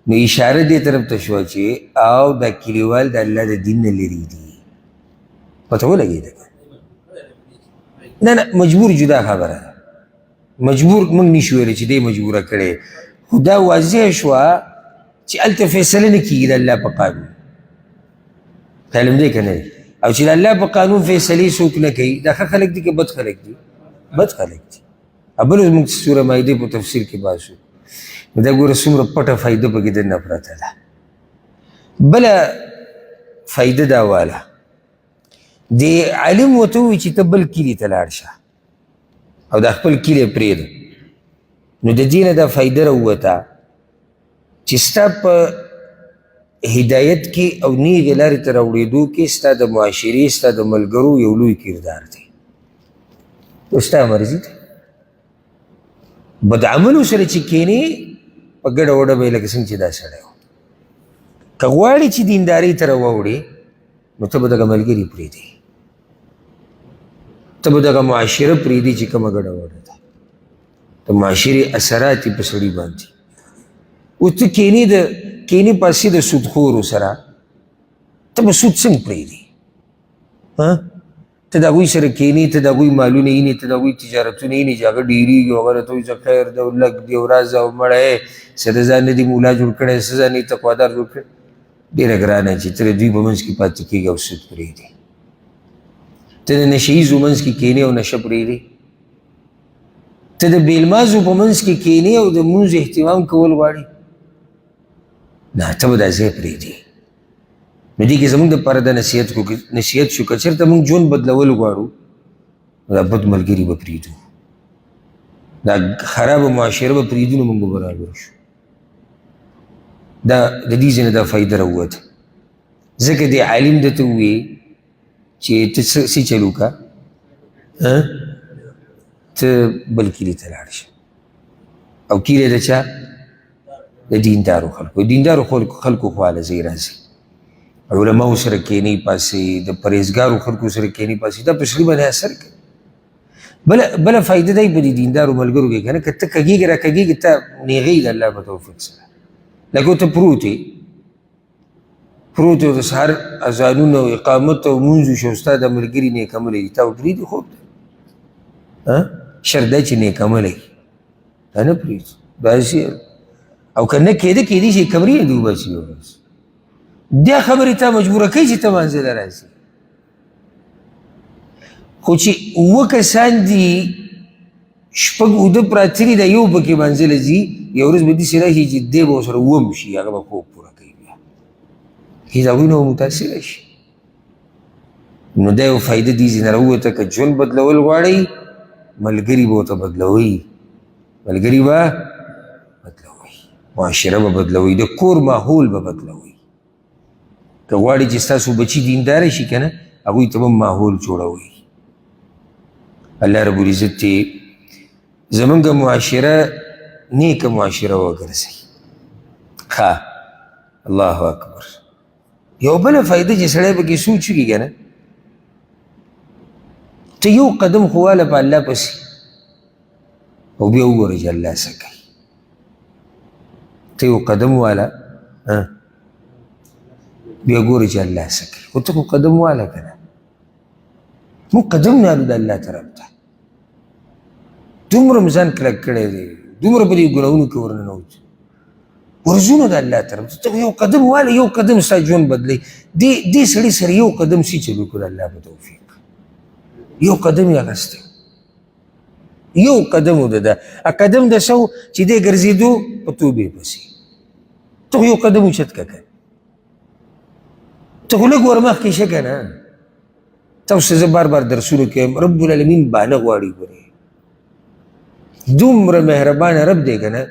نو اشاره دې طرف ته شوه چې او دا کلیوال د الله د دین نه لرې دي. پته ولګېده که نه؟ نه، مجبور جدا خبره ده، مجبور موږ نشو ویلی چې دی مجبوره کړی، خو دا واضح شوه چې هلته فیصله نه کېږي د الله په قانون. خیال هم دی که نه؟ او چې د الله په قانون فیصلې څوک نه کوي، دا ښه خلک دي که بد خلک دي؟ بد خلک دي. بل موږ سوره مائده په تفسیر کې باسو، نو دا ګوره څومره پټه فایده پکې دننه پرته ده. بله فایده دا واله، د عالم ورته ووایي چې ته بل کلي ته لاړ شه او دا خپل کلی پرېږده. نو د دې نه دا فایده راووته چې ستا په هدایت کې او نیغې لارې ته راوړېدو کې ستا د معاشرې، ستا د ملګرو یو لوی کردار دی. اوس ستا مرضي ده، بدعملو سره چې کښېنې په ګډه وډه به یې لکه څنګه چې دا سړی و. که غواړې چې دیندارۍ ته راواوړې نو ته به دغه ملګري پرېږدې، ته به دغه معاشره پرېږدې چې کومه ګډه وډه ده، د معاشرې اثرات یې په سړي باندې. اوس ته کښېنې د کښېنې پاسې د سودخورو سره، ته به سود څنګه پرېږدې؟ ها؟ ته د هغوی سره کښېنې، ته د هغوی مالونه اینې، ته د هغوی تجارتونه اینې چې هغه ډېرېږي او هغه راته وایي ځه خیر دی او لږ دی او راځه او مړه یې، څه د ځان نه دي مولا جوړ کړی، څه ځان یې تقوادار جوړ کړی. ډېره ګرانه چې ته د دوی په منځ کې پاتې کېږي او سود پرېږدې. ته د نشه ییزو منځ کې کښېنې او نشه پرېږدې. ته د بېلمازو په منځ کې کښېنې او د مونځ اهتمام کول غواړې. نه، ته به دا ځای پرېږدې. نو دې کې زموږ دپاره دا نصیحت شو، که چېرته موږ ژوند بدلول غواړو دا بد ملګري به پرېږدو، دا خرابه معاشره به پرېږدو، نو موږ به برابر شو. دا د دې ځای نه دا فایده راووته، ځکه دې عالم درته ووایي چې ته څه چل وکړه، ته بل کلي ته لاړ شه. او کلی د چا؟ د دیندارو خلکو. دیندارو خلکو خواله ځای راځي، علماو سره کښېني پاسې، د پرهېزګارو خلکو سره کښېني پاسې، دا په سړي باندې اثر کوي. بله فایده دی په دې دیندارو ملګرو کې که نه، که ته کږېږې را کږېږې، ته نېغېږي د الله په توفیق سره. لکه ته پروت یې، پروت یې، د سهار اذانونه او اقامت او لمونځ وشي او ستا د ملګري نیک عمله دي، تا به پرېږدي خوب ته؟ شرط دا چې نیک عمله وي، دا نه پرېږدي داسې. او که نه کېده، کېدای شي کمرې نه دي وباسي یوه ورځ. دا خبرې تا مجبوره کوي چې ته لمانځه له راځي. خو چې اووه کسان دي، شپږ اوده پراته دي، دا یو پکې لمانځه له ځي، یوه ورځ به داسې راشي چې دی به ورسره اووم شي، هغه به خوب پوره کوي، بیا هېڅ هغوی نه به متاثره شي. نو دا یو فایده دې ځینې راووته، که ژوند بدلول غواړئ ملګري به ورته بدلوئ، ملګري به بدلوئ، معاشره به بدلوئ، د کور ماحول به بدلوئ. که غواړئ چې ستاسو بچي دینداره شي که نه، هغوی ته به ماحول جوړوئ. الله رب العزت دې زمونږ معاشره نیکه معاشره وګرځوي. ښه، الله اکبر. یو بله فایده چې سړی پکې سوچ وکړي که نه، ته یو قدم خو واله په الله پسې او بیا وګوره چې الله څه کوي. ته یو قدم واله بیا ګوره چې الله څه کوي، خو ته خو قدم واله که نه. موږ قدم نه الو د الله طرف ته، دومره مو ځان کلک کړی دی، دومره په دې ګناهونو کې ورننوتو، ورځونه د الله طرف ته. ته یو قدم واله، یو قدم ستا ژوند بدلوي. دې سړي سره یو قدم څه چل وکړو د الله په توفیق، یو قدم یې اخیستی، یو قدم و د ده قدم د څه و چې دی ګرځېدو په توبې پسې. ته خو یو قدم اوچت کړه که نه، ته خو لږ ورمخکې شه که نه. تاسو ته زه بار بار درسونه کوم، رب العالمین بانه غواړي، ګورې دومره مهربانه رب دی که نه،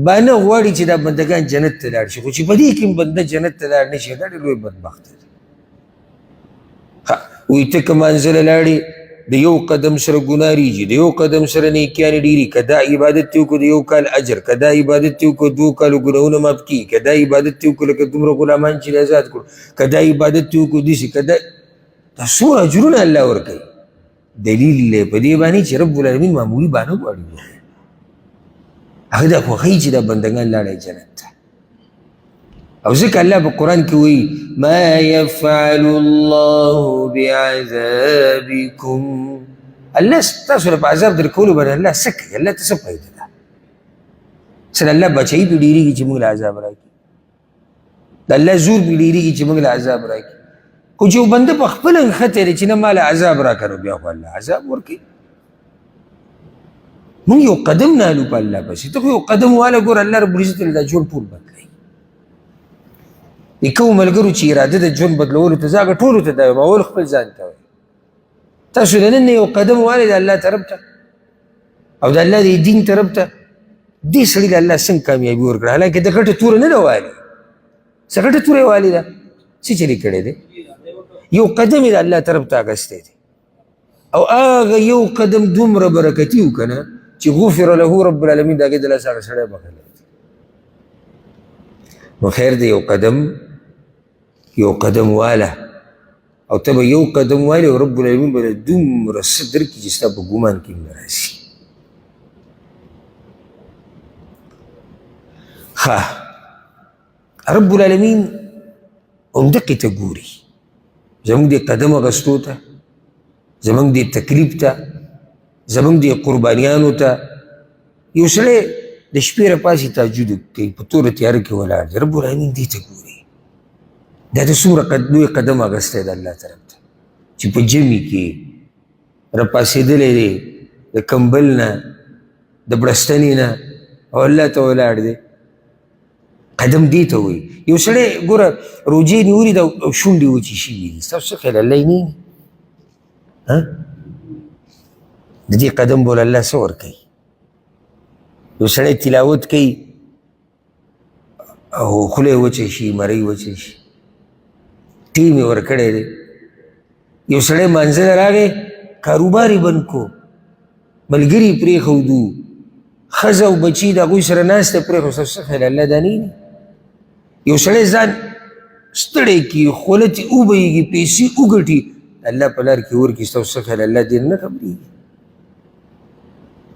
بانه غواړي چې دا بندګان جنت ته لاړ شي، خو چې په دې کې هم بنده جنت ته لاړ نه شي، دا ډېر لوی بدبخت دی. وایي ته که منزله لاړې، د یو قدم سره ګناه ریږي، د یو قدم سره نیکیانې ډېري، که دا عبادت دې وکړو د یو کال اجر، که دا عبادت دې وکړو دوو کالو ګناهونه معاف کېږي، که دا عبادت دې وکړو لکه دومره غلامان چې آزاد کړو، که دا عبادت دې وکړو داسې، که دا دا څومره اجرونه الله ورکوي. دلیل دی په دې باندې چې رب العالمین معمولي بانه غواړي، هغه دا خوښوي چې دا بندګان لاړی جنت ته. او ځکه الله په قرآن کې وایي ما يفعل الله بعذابكم، الله ستاسو له په عذاب درکولو باندې الله څه کوي، الله ته څه فایده ده؟ څه د الله بچایي پرې ډېرېږي چې موږ له عذاب راکړي، د الله زور پرې ډېرېږي چې موږ له عذاب راکړي. خو چې یو بنده په خپله نښتی دی چې نه ما له عذاب راکړه، نو بیا خو الله عذاب ورکوي. موږ یو قدم نه الو په الله پسې، ته خو یو قدم واله ګوره، الله رب العزت دا ژوند ټول بدلوي. د کومو ملګرو چې اراده د ژوند بدلولو ته، زه هغه ټولو ته دا وایم، اول خپل ځان ته وایم، تاسو د نن نه یو قدم والئ د الله طرف ته او د الله د دین طرف ته، دې سړي له الله څنګه کامیابي ورکړه؟ حالانکه د غټه توره نه ده والي، څه غټه توره یې والي ده، څه چلې کړی دی؟ یو قدم یې د الله طرف ته اخیستی دی، او هغه یو قدم دومره برکتي و که نه چې غفر له رب العالمین د هغې د لاسه هغه سړی بخښلی دی. نو خیر دی، یو قدم، یو قدم واله، او ته به یو قدم والې او رب العالمین به دومره څه درکړي چې ستا په ګمان کې هم نه راځي. ښه، رب العالمین همدقې ته ګوري، زموږ د قدم اخیستو ته، زموږ د تکلیف ته، زموږ د قربانیانو ته. یو سړی د شپې راپاڅي تهجد کوي، په توره تیاره کې ولاړ دی، رب العالمین دې ته ګوري، دا د څومره لوی قدم اخیستی د الله طرف ته، چې په ژمي کې راپاڅېدلی دی د کمبل نه، د بړستنې نه، او الله ته ولاړ دی. قدم دې ته وایي. یو سړی ګوره روژې نیولي ده او شونډې وچې شوي دي، ستاسو څه خیال الله یې نه ویني؟ د دې قدم به له الله څه ورکوي؟ یو سړی تلاوت کوي او خوله یې وچه شي، مرۍ وچه شي، ټیم یې ورکړی دی. یو سړی مانځه له راغی، کاروبار یې بند کړو، ملګري یې پرېښودو، ښځه او بچي د هغوی سره ناسته پرېښود. ستاسو څه خیال؟ الله دا نه ویني؟ یو سړی ځان ستړی کړي، خوله ترې وبهېږي، پیسې وګټي، الله په لار کې ورکړي، ستاسو څه خیال؟ الله دې نه خبرېږي.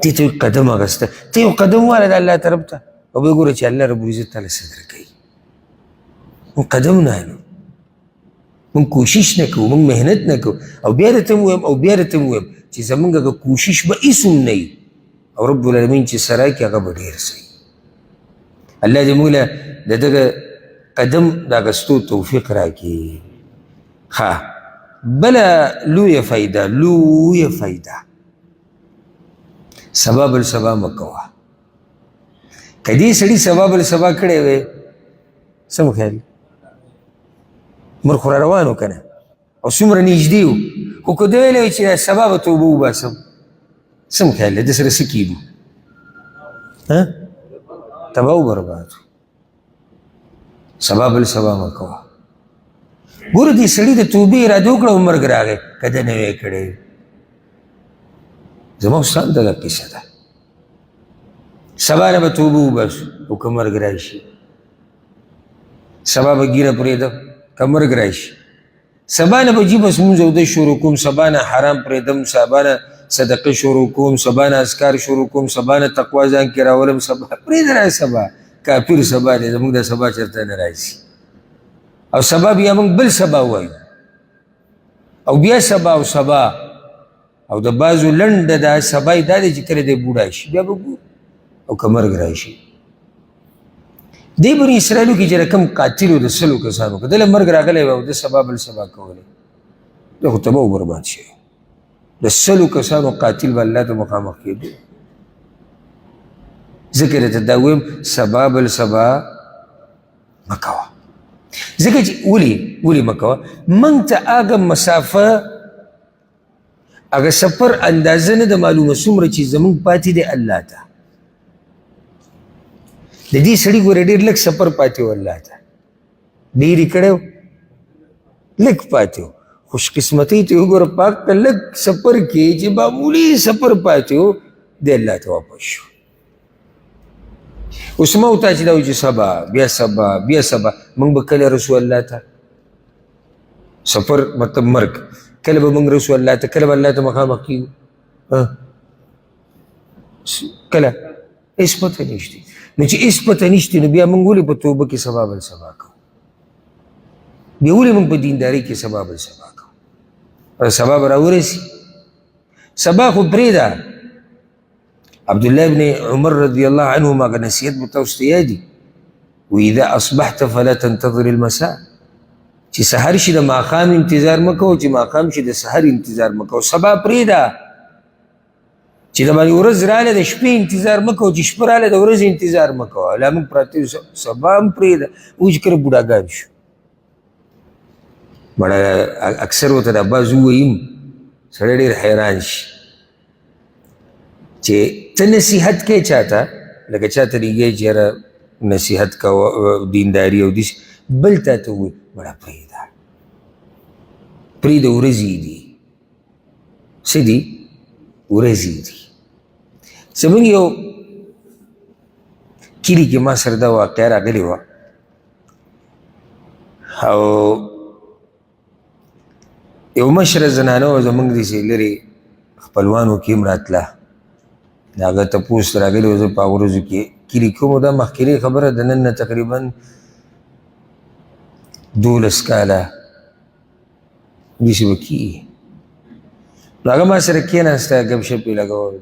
دې ته قدم اخیسته، ته یو قدم واله د الله طرف ته، او بیا ګوره چې الله رب العزت تعالی څه درکوي. موږ قدم نه اخلو، موږ کوشش نه کوو، موږ محنت نه کوو. او بیا درته ووایم، او بیا درته ووایم چې زموږ هغه کوشش به هېڅ هم نه وي، او رب العالمین چې څه راکړي هغه به ډېر څه وي. الله دې موږ له د دغه قدم د اخیستو توفیق راکړي. ښه، بله لویه فایده، لویه فایده، سبا بل سبا مه کوه. که دې سړي سبا بل سبا کړی وی، څه مو خیال؟ مر خو را روان و که نه، او څومره نږدې و، خو که ده ویلی وی چې سبا به توبه وباسم، څه مو خیال دی؟ ده سره څه کېدو؟ تباه و برباد. سبا بل سبا مه کوه. ګوره دې سړي د توبې اراده وکړه او مرګ راغی، که ده نه وی کړی. زما استاد دغه قصه ده. سبا نه به توبه وباسو او که مرګ راشي، سبا به ږیره پرېږدم که مرګ راشي، سبا نه به جي بس مونځ اودس شروع کوم، سبا نه حرام پرېږدم، سبا نه صدقه شروع کوم، سبا نه اذکار شروع کوم، سبا نه تقوا ځان کې راولم، سبا پرېږده را، سبا کافر سبا دی، زموږ د سبا چېرته نه راځي. او سبا بیا موږ بل سبا وایو، او بیا سبا او سبا، او د بعضو لنډه دا سبا یې دا دی چې کله دی بوډا شي بیا به ګورو، او که مرګ راشي. دې بني اسرائیلو کې چې رقم قاتل و د 100 کسانو، که دله مرګ راغلی وای او ده سبا بل سبا کولی، ده خو تباه و برباد شوی. د 100 کسانو قاتل به الله ته مخامخ کېدو. ځکه درته دا وایم سبا بل سبا مه کوه، ځکه چې ولې ولې مه کوه؟ موږ ته هغه مسافه، هغه سفر اندازه نه ده معلومه څومره چې زموږ پاتې دی الله ته. د دې سړي ګوره ډېر لږ سفر پاتې و الله ته، ډېر یې کړی و، لږ پاتې و. خوشقسمتۍ ته وګوره، پاک ته لږ سفر کې چې معمولي سفر پاتې و، دی الله ته واپس شو. اوس ما او تا چې دا وایو چې سبا بیا سبا بیا سبا، موږ به کله رسو الله ته؟ سفر مطلب مرګ، کله به موږ رسو الله ته؟ کله به الله ته مخامخ کېږو؟ کله؟ هېڅ پته نشته. نو چې هېڅ پته نشته، نو بیا موږ ولې په توبه کې سبا بل سبا کوو؟ بیا ولې موږ په دیندارۍ کې سبا بل سبا کوو؟ او سبا به راورسي. سبا خو پرېږده. عبد الله بن عمر رضی الله عنهما هغه نصیحت به تاسو ته یاد وي، واذا اصبحت فلا تنتظر المساء، چې سحر شي د ماښام انتظار مه کوه، چې ماښام شي د سحر انتظار مه کوه. سبا پرېږده چې د باندې ورځ راغله د شپې انتظار مه کوه، چې شپه راغله د ورځې انتظار مه کوه. لا موږ پراته یو، سبا هم پرېږده. اوس چې کله بوډاګان شو، مړه اکثر ورته دا بعض ووایم، سړی ډېر حیران شي چې ته نصیحت کوې چاته، لکه چاته لګېږي چې یاره نصیحت کوه دینداري او داسې، بل تا ته ووایي مړه پرېږده، پرېږده، ورځې دي، څه دي؟ ورځې دي. زموږ یو کلي کې ما سره دا واقعه راغلې وه، او یو مشره زنانه وه زموږ داسې لرې خپلوانو کې هم راتله، د هغه تپوس راغلی و. زه په هغو ورځو کې کلي کوم، دا مخکینۍ خبره د نن نه تقریبا 12 کاله داسې به کېږي. نو هغه ما سره کېناسته، ګپ شپ یې لګول.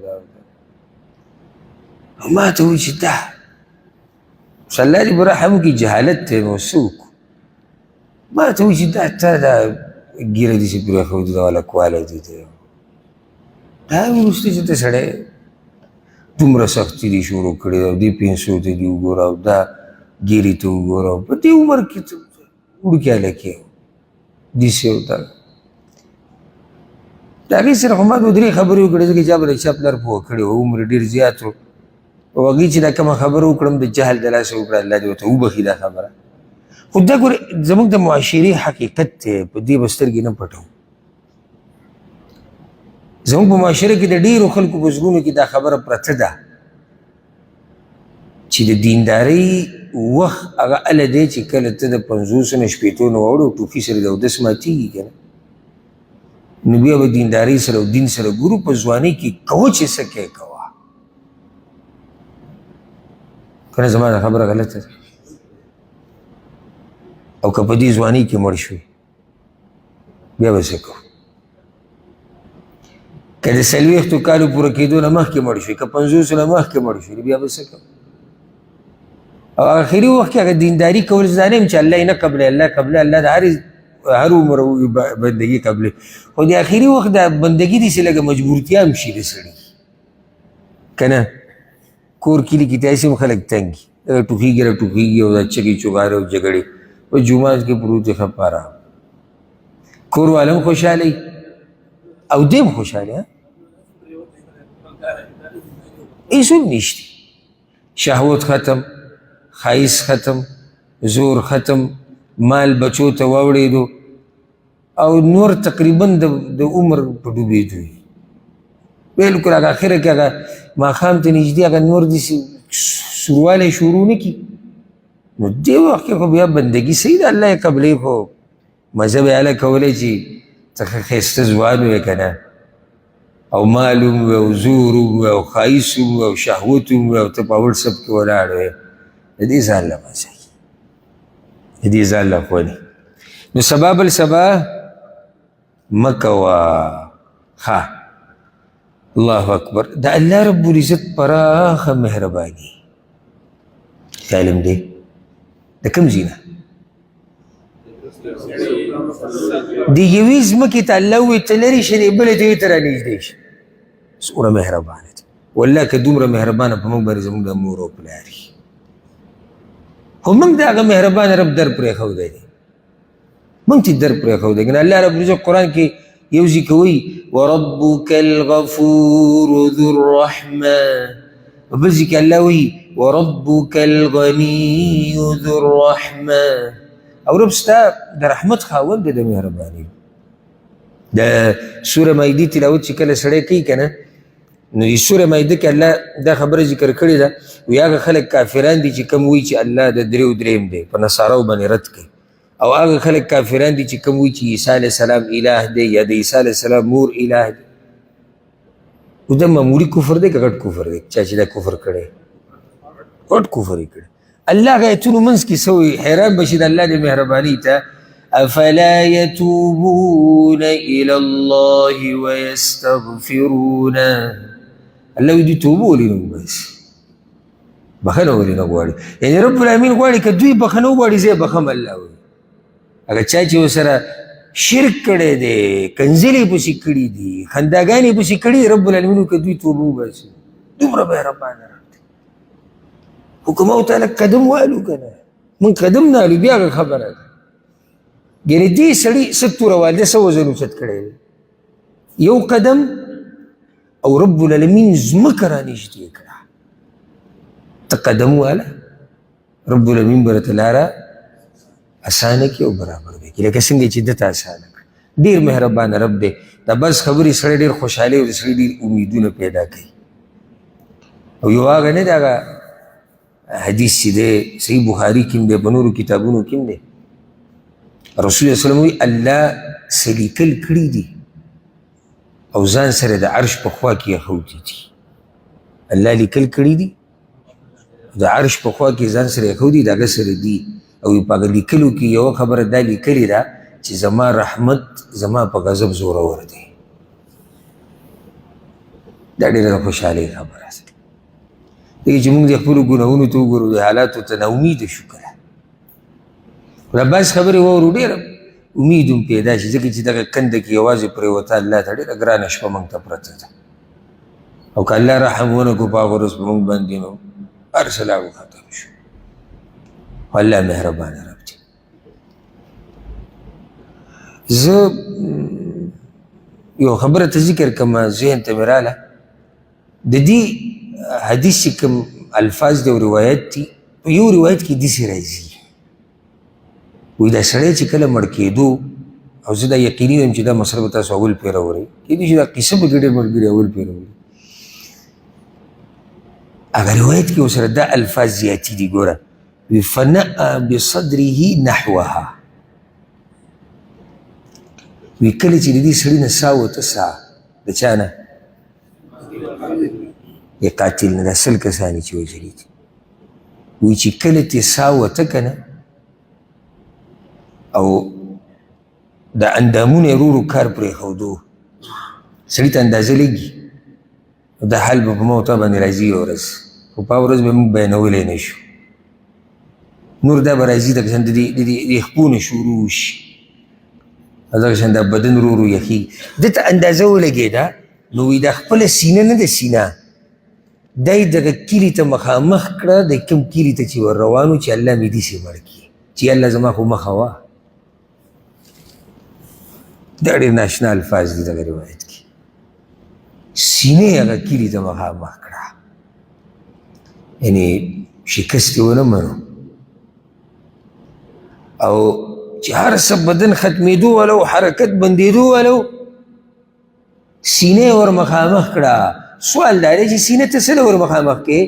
ما ته وویل چې دا اوس الله دې په رحم وکړي، جهالت دی، نو څه وکړو؟ ما ته وویل چې دا تا دا ږیره داسې پرېښودې ده، هلکوالی دې دی، دا وروسته چې ته سړی دومره سختي دې شروع کړې ده، او دې پنسو ته دې وګوره، او دا ږیرې ته وګوره، او په دې عمر کې ته وړوکی هلک یې داسې او دا. د هغې سره خو ما دوه درې خبرې وکړې، ځکه چې چا به د چا پلار پوه کړی و، عمر یې ډېر زیات و. او هغوی چې دا کومه خبره وکړم د جهل د لاسه وکړه، الله دې ورته وبخښي دا خبره. خو دا ګورې زموږ د معاشرې حقیقت دی، په دې به سترګې نه پټوو. زموږ په معاشره کې د ډېرو خلکو په زړونو کې دا خبره پرته ده چې د دیندارۍ وخت هغه هله دی چې کله ته د 50 نه 60 نه واوړې او ټوخي سره د اودس ماتېږي که نه، نو بیا به دیندارۍ سره او دین سره ګورو. په ځوانۍ کې کوه چې څه کوې کوه، که نه زما دا خبره غلطه ده. او که په دې ځوانۍ کې مړ شوې بیا به څه کوو؟ که د 40 کالو پوره کېدو نه مخکې مړ شوې، که 50 نه مخکې مړ شوې، بیا به څه کوو؟ او آخري وخت کې هغه دینداري کول زه نه یم چې الله یې نه قبلوي، الله قبلوي، الله د هر عمر بندګي قبلوي، خو د آخري وخت دا بندګي داسې لږه مجبورتیا هم شي د سړي، که نه کور کلي کې داسې هم خلک تنګ وي، دغه ټوخېږي را ټوخېږي او دا چغې چغارې او جګړې په جومات کې پروت دی، ښه په ارام، کور والا هم خوشحاله وي او دی هم خوشحاله، هېڅ هم نشته. شهوت ختم، ښایست ختم، زور ختم، مال بچو ته واوړېدو او نور تقریبا د عمر په ډوبېدو وي. بالکل هغه اخره کې هغه ماښام ته نږدې هغه نور داسې سوروالی شروع نه کړي، نو دې وخت کې خو بیا بندګي صحیح ده، الله یې قبلوي، خو مزه به یې هله کولی چې ته ښه ښایسته ځوان وې که نه، او مال هم وي او زور هم وي او ښایست هم وي او شهوت هم وي او ته په اول صف کې ولاړ وې، د دې ځان له مزه وي، د دې ځان له خوند. نو سبا بل سبا مه کوه. ښه، الله اکبر، د الله رب العزت پراخه مهرباني. خیال هم دی د کوم ځای نه د یوې ځمکې ته الله ووایي ته لرې شه، دې بلې ته یې ته رانږدې شه. څومره مهربانه دی والله، که دومره مهربانه په موږ باندې زموږ د مور او پلار وي، خو موږ د هغه مهربان رب در پرېښودی دی، موږ چې در پرېښودی که نه. الله رب العزت قرآن کې یو ځای کې وایي وربک الغفور ذو الرحمة، په بل ځای کې الله وایي وربک الغني ذو الرحمة، او رب ستا د رحمت خاوند دی، د مهرباني. د سوره مائدې تلاوت چې کله سړی کوي که نه، نو د سوره مائده کې الله دا خبره ذکر کړې ده، وایي هغه خلک کافران دي چې کوم وایي چې الله د دریو دریم دی، په نصاراو باندې رد کوي، او هغه خلک کافران دي چې کوم وایي چې عیسی علیه السلام اله دی یا د عیسی علیه السلام مور اله دی. نو دا معمولي کفر دی که غټ کفر دی؟ چا چې دا کفر کړی غټ کفر یې کړی. الله هغه ایتونو منځ کې څه وایي؟ حیران به شي د الله د مهرباني ته، افلا یتوبون الی الله ویستغفرونه. الله وایي دوی توبه ولې نه وباسي، بخښنه ولې نه غواړي؟ یعنې رب العالمین غواړي که دوی بخښنه وغواړي زه یې بخښم. الله وایي هغه چا چې ورسره شرک کړی دی، کنځلې یې پسې کړي دي، خنداګانې یې پسې کړي، رب العالمین که دوی توبه وباسي، دومره مهربانه رب دی. خو که ما ورته لږ قدم والو که نه، موږ قدم نه الو بیا هغه خبره ده. یعنې دې سړي څه توره والده څه وزن اوچت کړی دی، یو قدم، او رب العالمین ځمکه رانږدې کړه، ته قدم واله، رب العالمین به راته لاره اسانه کړي او برابر به کړي، لکه څنګه چې ده ته اسانه کړه. ډېر مهربانه رب دی. دا بس خبرې سړی ډېر خوشحالي او د سړي ډېر امیدونه پیدا کوي. او یو هغه نه دی، هغه حدیث چې دی صحیح بخاري کې هم دی، په نورو کتابونو کې هم دی، رسول الله صلی الله علیه وسلم وایي الله څه لیکل کړي دي او ځان سره د عرش په خوا کې ایښودي دي. الله لیکل کړي دي د عرش په خوا کې ځان سره ایښودي، د هغه سره دي. او په هغه لیکلو کې یوه خبره دا لیکلې ده چې زما رحمت زما په غضب زورور دی. دا ډېره د خوشحالۍ خبره ده، ځکه چې موږ د خپلو ګناهونو ته وګورو، د حالاتو ته ناامیده شو. کله دا بعض خبرې واورو ډېره امید هم پیدا شي، ځکه چې دغه کنده کې یوازې پرېوته الله ته ډېره ګرانه شپه موږ ته پرته ده، او که الله رحم ونه کړو په هغه ورځ په موږ باندې نو هر څه لاړو ختم شو. خو الله مهربانه رب دی. زه یو خبره ته ذکر کوم، ذهن ته مې راله. د دې حدیث چې کوم الفاظ دی او روایت دي، په یو روایت کې داسې راځي، وایي دا سړی چې کله مړ کېدو، او زه دا یقیني یم چې دا مسله به تاسو اول پېره اورئ، کېدای شي دا قصه به کې ډېر ملګري اول پېره اوري. هغه روایت کې ورسره دا الفاظ زیاتي دي، ګوره، وایي فنأ بصدره نحوها، وایي کله چې د دې سړي نه ساه وته، ساه د چا نه؟ د قاتل نه، دا 100 کسان یې چې وژلي دي. وایي چې کله ترې ساه وته که نه، او د اندامونه یې ورو ورو کار پرېښودو، سړي ته اندازه لګي، دا حال به په ما او تا باندې راځي یوه ورځ، خو په هغه ورځ به موږ بیانولی نه شو. نور دا به راځي دغه شان د دې خپو نه شروع شي، او دغه شان دا بدن ورو ورو یخېږي. ده ته اندازه ولګېده، نو وایي دا خپله سینه نه ده سینه، دا یې دغه کلي ته مخامخ کړه، د کوم کلي ته چې ور روان و، چې الله مې داسې مړ کړي، چې الله زما خو مخه وه. دا ډېر ناشنا الفاظ دي دغه روایت کې. سینه یې هغه کلي ته مخامخ کړه، یعنې شکست یې ونه منو، او چې هر څه بدن ختمېدو والا و، حرکت بندېدو والا و، سینه یې ور مخامخ کړه. سوال دا دی چې سینه ته څه له ور مخامخ کې؟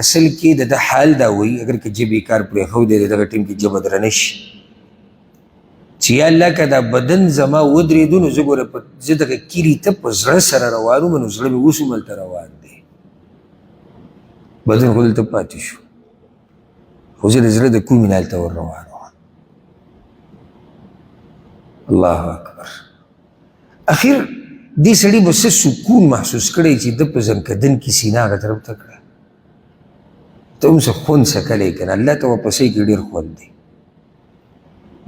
اصل کې د ده حال دا وایي، اگر که ژبې کار پرېښودی دی، دغه ټیم کې ژبه درنه شي، چې یا الله که دا بدن زما ودرېدو، نو زه ګوره زه دغه کلي ته په زړه سره روان وم، نو زړه مې اوس هم هلته روان دی، بدن خو دلته پاتې شو، خو زه د زړه د کومې نه هلته ور روان وم. الله اکبر. اخر دې سړي به څه سکون محسوس کړی چې ده په ځنکدن کې سینه هغه طرف ته کړه، ته هم څه خوند څکلی که نه، الله ته واپسۍ کې ډېر خوند دی،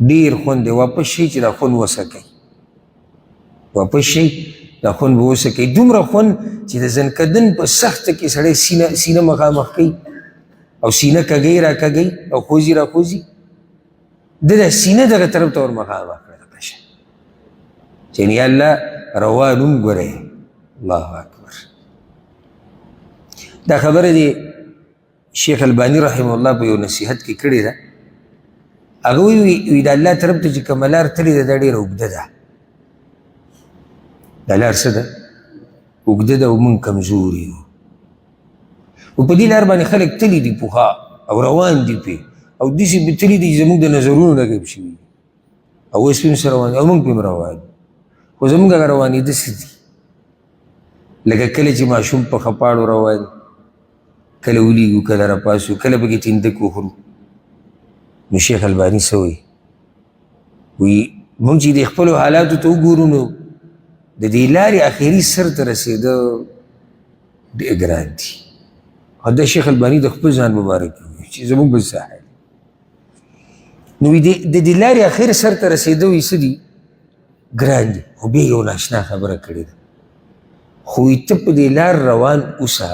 ډېر خوند دی. واپس شي چې دا خوند وڅکئ، واپس شي دا خوند به وڅکئ، دومره خوند چې د ځنکدن په سخته کې سړی سینه مخامخ کوي، او سینه کږوي را کږوي او خوځي را خوځي، ده دا سینه دغه طرف ته ور مخامخ کړه چې یا الله روان هم ګورئ. الله اکبر. دا خبره دی شیخ الباني رحمه الله په یو نصیحت کې کړې ده. هغه وایي د الله طرف ته چې کومه لار تللې ده، دا ډېره اوږده ده، دا لار څه ده؟ اوږده ده، او موږ کمزوري یو، او په دې لار باندې خلک تللي دي پخوا او روان دي پرې، او داسې پرې تللي دي چې زموږ د نظرونو نه غیب شوي دي، او اوس پرې هم څه روان دي، او موږ پرې هم روان یو، خو زموږ هغه روانېده څه دي؟ لکه کله چې ماشوم په خپاړو روان، کله ولیږو، کله راپاسو، کله پکې تیندک وخورو. نو شیخ الباني څه وایي؟ وایي موږ چې د خپلو حالاتو ته وګورو، نو د دې لارې اخري سر ته رسېده ډېر ګران دي. او دا شیخ الباني د خپل ځان مبارک وایي چې زموږ بل څه حال. نو د دې لارې اخر سر ته رسېده وایي څه دي؟ ګران دي. خو بیا یو ناشنا خبره کړې ده، خو وایي ته په دې لار روان اوسه،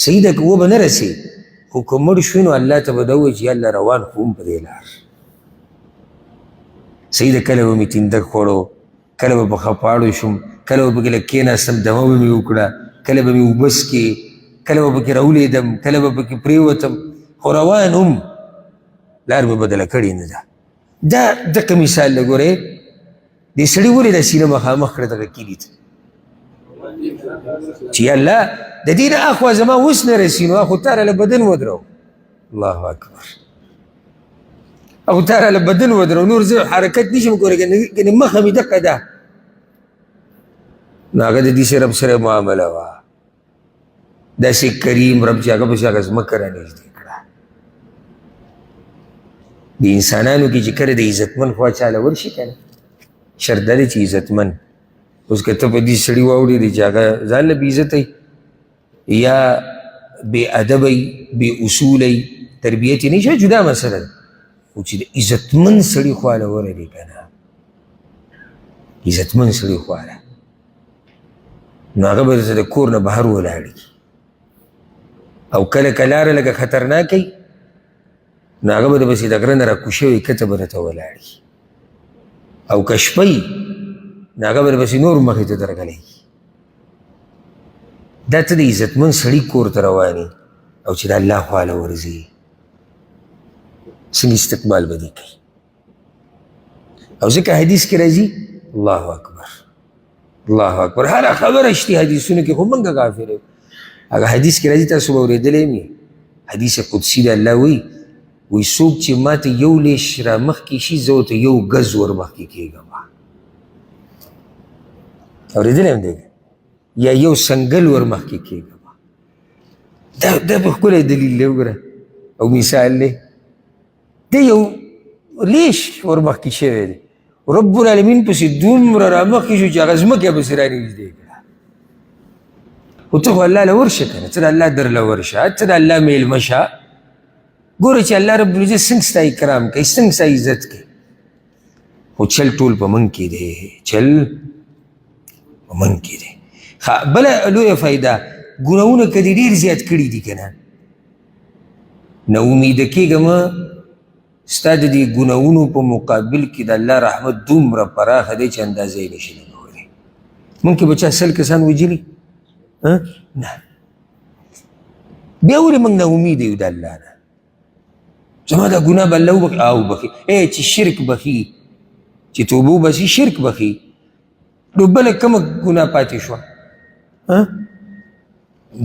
صحیح ده که وبه نه رسې، خو که مړ شوې نو الله ته به دا ووایي چې یا الله روان خو هم په دې لار. صحیح ده کله به مې تیندک خوړو، کله به په خپاړو شوم، کله به پکې لږ کېناستم، دمه به مې وکړه، کله به مې اوبه څکې، کله به پکې راولېدم، کله به پکې پرېوتم، خو روان هم، لار مې بدله کړې نه ده. دا دقه مثال دی. ګورئ دې سړي ولې دا سینه مخامخ کړه دغه کلي ته، چې الله د دې نه اخوا زما اوس نه رسي، نو خو تا راله بدن ودرو. الله اکبر. او تا راله بدن ودرو، نور زه حرکت نشم کولی، ګنې مخه مې دقه ده. نو هغه د دې رب سره معامله وه، داسې کریم رب چې هغه پسې هغه ځمکه رانږدې کړه. د انسانانو کې چې کله د عزتمن خوا چاله ورشي که نه، شرط دا دی چې عزتمن. اوس که ته په دې سړي واوړېدې چې هغه ځان له بې عزته یا بې ادبه وي، بې اصوله وي، تربیت یې نه شي، جدا مسله ده. خو چې د عزتمن سړي خوا له ورغلې که نه، عزتمن سړي خوا له، نو هغه به درته د کور نه بهر ولاړ کړي، او کله که لاره لږه خطرناکه وي، نو هغه به درپسې د غره نه راکوشوي وي، کته به درته ولاړ کړي، او که شپه وي، نو هغه به درپسې نور مخې ته درغلی. دا ته د عزتمن سړي کور ته روان یې، او چې د الله خواله ورځي، څنګه استقبال به دې کوي؟ او ځکه حدیث کې راځي، الله اکبر الله اکبر، هره خبره شته حدیثونو کې، خو موږ غافل یو. هغه حدیث کې راځي، تاسو به اورېدلی هم، حدیث قدسي د الله وایي، وایي څوک چې ما ته یو لیش را مخکې شي، زه ورته یو ګز ور مخکې کېږم. اورېدلی هم دی؟ یا یو سنګل ور مخکې کېږم. دا په ښکلی دلیل دی، وګوره، او مثال دی. دی یو لیش ور مخکې شوی دی، رب العالمین پسې دومره را مخکې شو چې هغه ځمکه یې پسې رانږدې کړه. خو ته خو الله له ورشه که نه، ته د الله در له ورشه، ته د الله مېلمه شه، ګوره چې الله رب العزت څنګه ستا اکرام کوي، څنګه ستا عزت کوي. خو چل ټول په موږ کې دی، چل په موږ کې دی. ښه، بله لویه فایده، ګناهونه که دې ډېر زیات کړي دي که نه، نا امیده کېږه مه. ستا د دې ګناهونو په مقابل کې د الله رحمت دومره پراخه دی چې اندازه یې نشي لګولی. موږ کې به چا 100 کسان وژلي؟ نه. بیا ولې موږ نا امیده یو د الله نه؟ زما دا ګناه به الله وبخښي؟ او وبخښي. ای چې شرک بخښي، چې توبه وباسي شرک بخښي، نو بله کومه ګناه پاتې شوه؟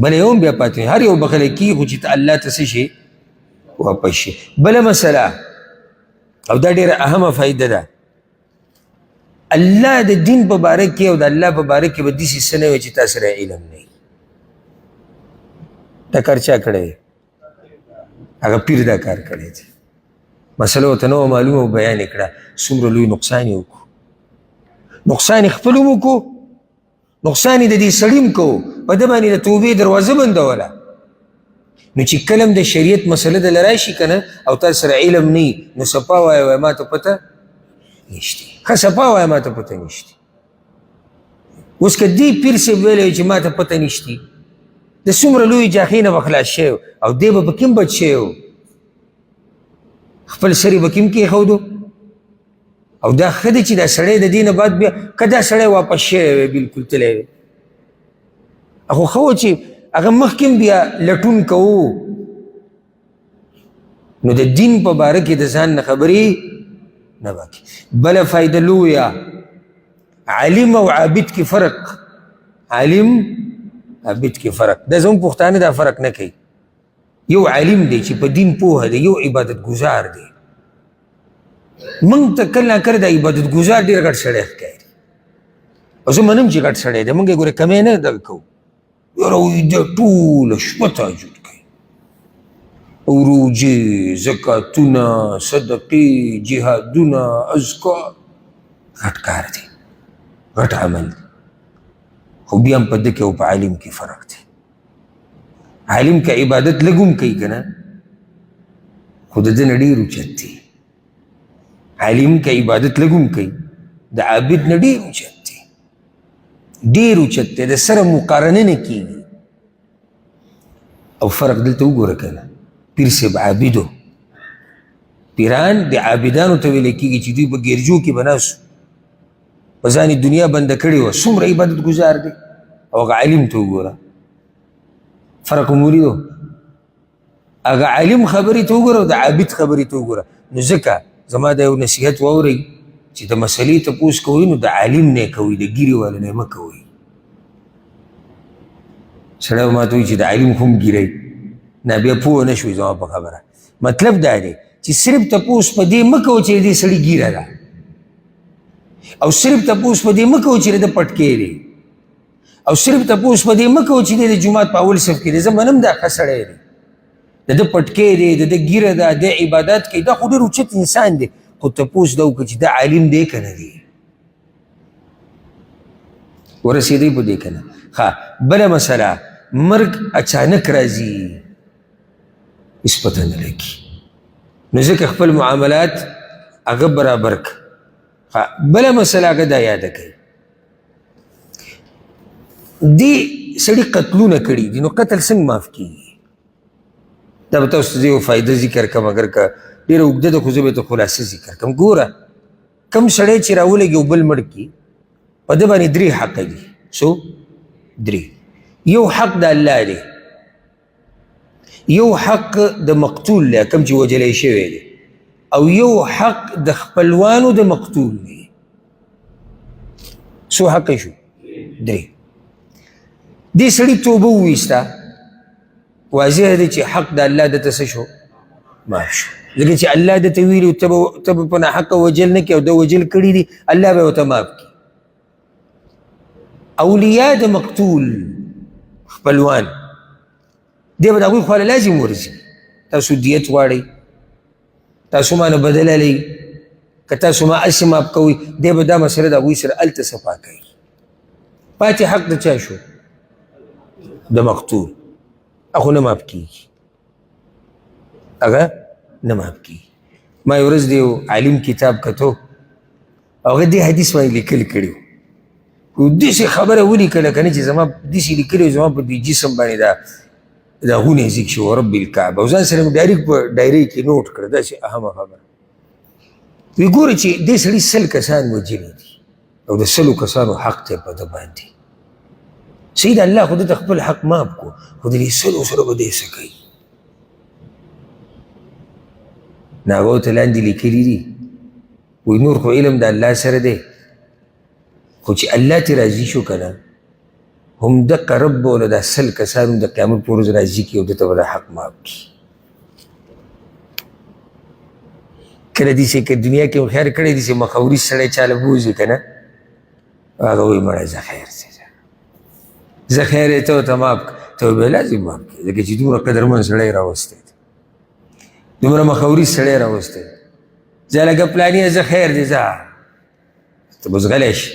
بله یو هم بیا پاتې، هر یو بخښلی کېږي، خو چې ته الله ته څه شي واپس شي. بله مسله، او دا ډېره اهمه فایده ده، الله د دین په باره کې او د الله په باره کې به داسې څه نه وي چې تا سره علم نه وي. دا کار چا کړی دی؟ هغه پیر دا کار کړی دی. مسله ورته نه وه معلومه او بیان یې کړه. څومره لوی نقصان یې وکړو، نقصان یې خپل هم وکړو، نقصان یې د دې سړي هم کوو، په ده باندې د توبې دروازه بندوله. نو چې کله هم د شریعت مسله دله راشي که نه، او تا سره علم نه وي، نو صفا وایه، وایه ما ته پته نشته. ښه، صفا وایه ما ته پته نشته. اوس که دې پیر صاحب ویلی چې ما ته پته نشته، د څومره لویې جاخې نه به خلاص شوی، او دی به په کوم بچ شوی، خپل سر یې به کوم کېښودو. او دا ښه دی چې دا سړی د دې نه بعد بیا که دا سړی واپس شوی وی، بلکل تللی وی، خو ښه و چې هغه مخکې هم بیا لټون کوو. نو د دین په باره کې د ځان نه خبرې نه باکې. بله فایده لویه، عالم او عابد کې فرق، عالم عابد کې فرق. دا زموږ پښتانه دا فرق نه کوي. یو عالم دی چې په دین پوهه دی، یو عبادت ګزار دی. موږ ته کله ناکله دا عبادت ګزار ډېر غټ سړی ښکاري، او زه منم چې غټ سړی دی، موږ یې ګوره کمی نه دغه کوو. یاره وایي دی ټوله شپه تهجد کوي، او روژې، زکاتونه، صدقې، جهادونه، اذکار، غټ کار دی، غټ عمل دی. خو بیا هم په ده کې او په عالم کې فرق دی. عالم که عبادت لږ هم کوي که نه، خو د ده نه ډېر اوچت دی. عالم که عبادت لږ هم کوي، د عابد نه ډېر اوچت دی، ډېر اوچت دی، د سره مقارنه نه کېږي. او فرق دلته وګوره که نه، پیر صاحب عابدو، پیران د عابدانو ته ویل کېږي چې دوی په ګرجو کې به ناست، په ځان یې دنیا بنده کړې وه، څومره عبادت ګزار دی. او هغه عالم ته وګوره، فرق هم ولیدو. هغه عالم خبرې ته وګوره او د عابد خبرې ته وګوره. نو ځکه زما دا یو نصیحت واورئ چې د مسلې تپوس کوئ نو د عالم نه کوئ، د ګیرې والا نه مه کوئ. سړی ما ته وایي چې د عالم خو هم ګیره نه، بیا پوه نه شوې زما په خبره. مطلب دا دی چې صرف تپوس په دې مه کوئ چې د دې سړي ګیره ده، او صرف تپوس په دې مه کوئ چې د پټکی دی، او صرف تپوس په دې مه کوئ چې د جومات په اول صف کې دی. زه منم دا ښه سړی دی، د ده پټکی دی، د ده ږیره ده، دی عبادت کوي، دا خو ډېر اوچت انسان دی، خو تپوس دا وکړه چې دا عالم دی که نه دی. ورسېدی په دې که نه؟ ښه، بله مسله، مرګ اچانک راځي، هېڅ پته نه لګي، نو ځکه خپل معاملات هغه برابر کړه. ښه، بله مسله هغه دا یاده کوي، دې سړي قتلونه کړي دي، نو قتل څنګه معاف کېږي؟ دا به تاسو ته زه یو فایده ذکر کړم، اګر که ډېره اوږده ده خو زه به ته خلاصه ذکر کړم. ګوره، کوم سړی چې راولګي او بل مړ کړي، په ده باندې درې حقه دي. څو؟ درې. یو حق د الله دی، یو حق د مقتول دی کوم چې وژلی شوی دی، او یو حق د خپلوانو د مقتول دی. څو حق شو؟ درې. دې سړي توبه وویسته، واضح دی چې حق د الله ده ته څه شو؟ معاف شو. ځکه چې الله ده ته ویلي ته به په ناحقه وژل نه کوې او ده وژل کړي دي، الله به ورته معاف کړي. اولیا د مقتول خپلوان دی به د هغوی خواله لازم ورځي، تاسو دیت غواړئ، تاسو ما نه بدله لئ، که تاسو ما هسې معاف کوئ، دی به دا مسله د هغوی سره هلته صفا کوي. پاتې حق د چا شو؟ د مقتول. هغه نه معاف کېږي، هغه نه معاف کېږي. ما یو ورځ د یو عالم کتاب کتو، هغه دې حدیث باندې لیکل کړي وو، داسې خبره ولیکله که نه چې زما داسې لیکلي زما په دې جسم باندې دا غونی ځیږ شو، ورب الکعبه. او ځان سره مې ډایرک په ډایرۍ کې نوټ کړه، داسې اهمه خبره. وی ګوره چې دې سړي 100 کسان وژلي دي او د 100 کسانو حق دی په ده باندې. صحیح ده، الله خو ده ته خپل حق معاف کړو، خو د دې 100 سره به دی څه کوي؟ نو هغه ورته لاندې لیکلي دي، وایي نور خو علم د الله سره دی، خو چې الله ترې راضي شو که نه، هم دقه رب به له دا 100 کسان هم د قیامت په ورځ راضي کړي او ده ته به دا حق معاف کړي. کله داسې که دنیا کې هم خیر کړی، داسې مخوري سړی چا له بوځي که نه، هغه وایي مړه زه خیر دی، زه خیر یې ته ورته معاف کړه، ته به لازم معاف کړې، ځکه چې دومره قدرمن سړی راوستی دی، دومره مخوري سړی راوستی دی. زه لکه پلانیه زه خیر دی، ځه ته بس غلی شې.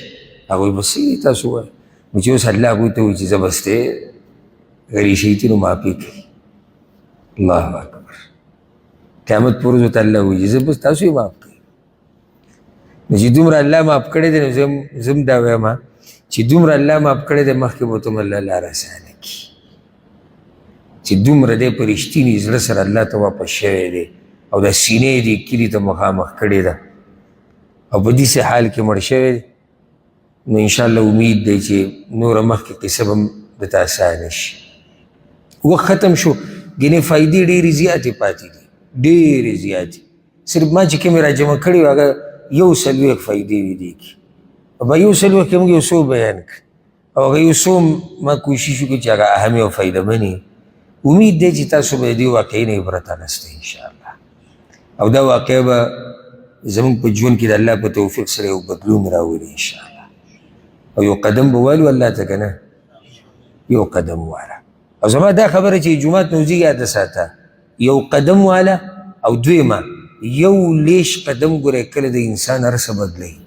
هغوی بس څه تاسو وایئ؟ نو چې اوس الله هغوی ته وایي چې زه بس دی غلی شئ، نو معافي کوي. الله اکبر. قیامت پر ورځ ورته الله وایي چې زه بس تاسو یې معاف کوي. نو چې دومره الله معاف کړی دی، نو زه هم دا وایم چې دومره الله معاف کړی دی، مخکې به ورته هم الله لاره اسانه کړي. چې دومره دی په رښتیني زړه سره الله ته واپس شوی دی او دا سینې یې دې کلي ته مخامخ کړې ده او په داسې حال کې مړ شوی دی، نو انشاءالله امید دی چې نوره مخکې قصه به هم درته اسانه شي. وخت ختم شو، ګنې فایدې ډېرې زیاتې پاتې دي، ډېرې زیاتې. صرف ما چې کومې راجمع کړې وې هغه 41 فایدې وې دې کې، په 41 کې موږ یو څو بیان کړ او هغه یو څو ما کوشش وکړو چې هغه اهمې او فایدهمنې. امید دی چې تاسو به د دې واقعې نه عبرت اخیستی انشاءالله، او دا واقعه به زموږ په ژوند کې د الله په توفیق سره یو بدلون راولي انشاءالله، او یو قدم به والو الله ته که نه، یو قدم واله. او زما دا خبره چې جومات نه وځي یاده ساته، یو قدم واله. او دویمه یو لیش قدم ګوره کله د انسان هر څه بدلوي.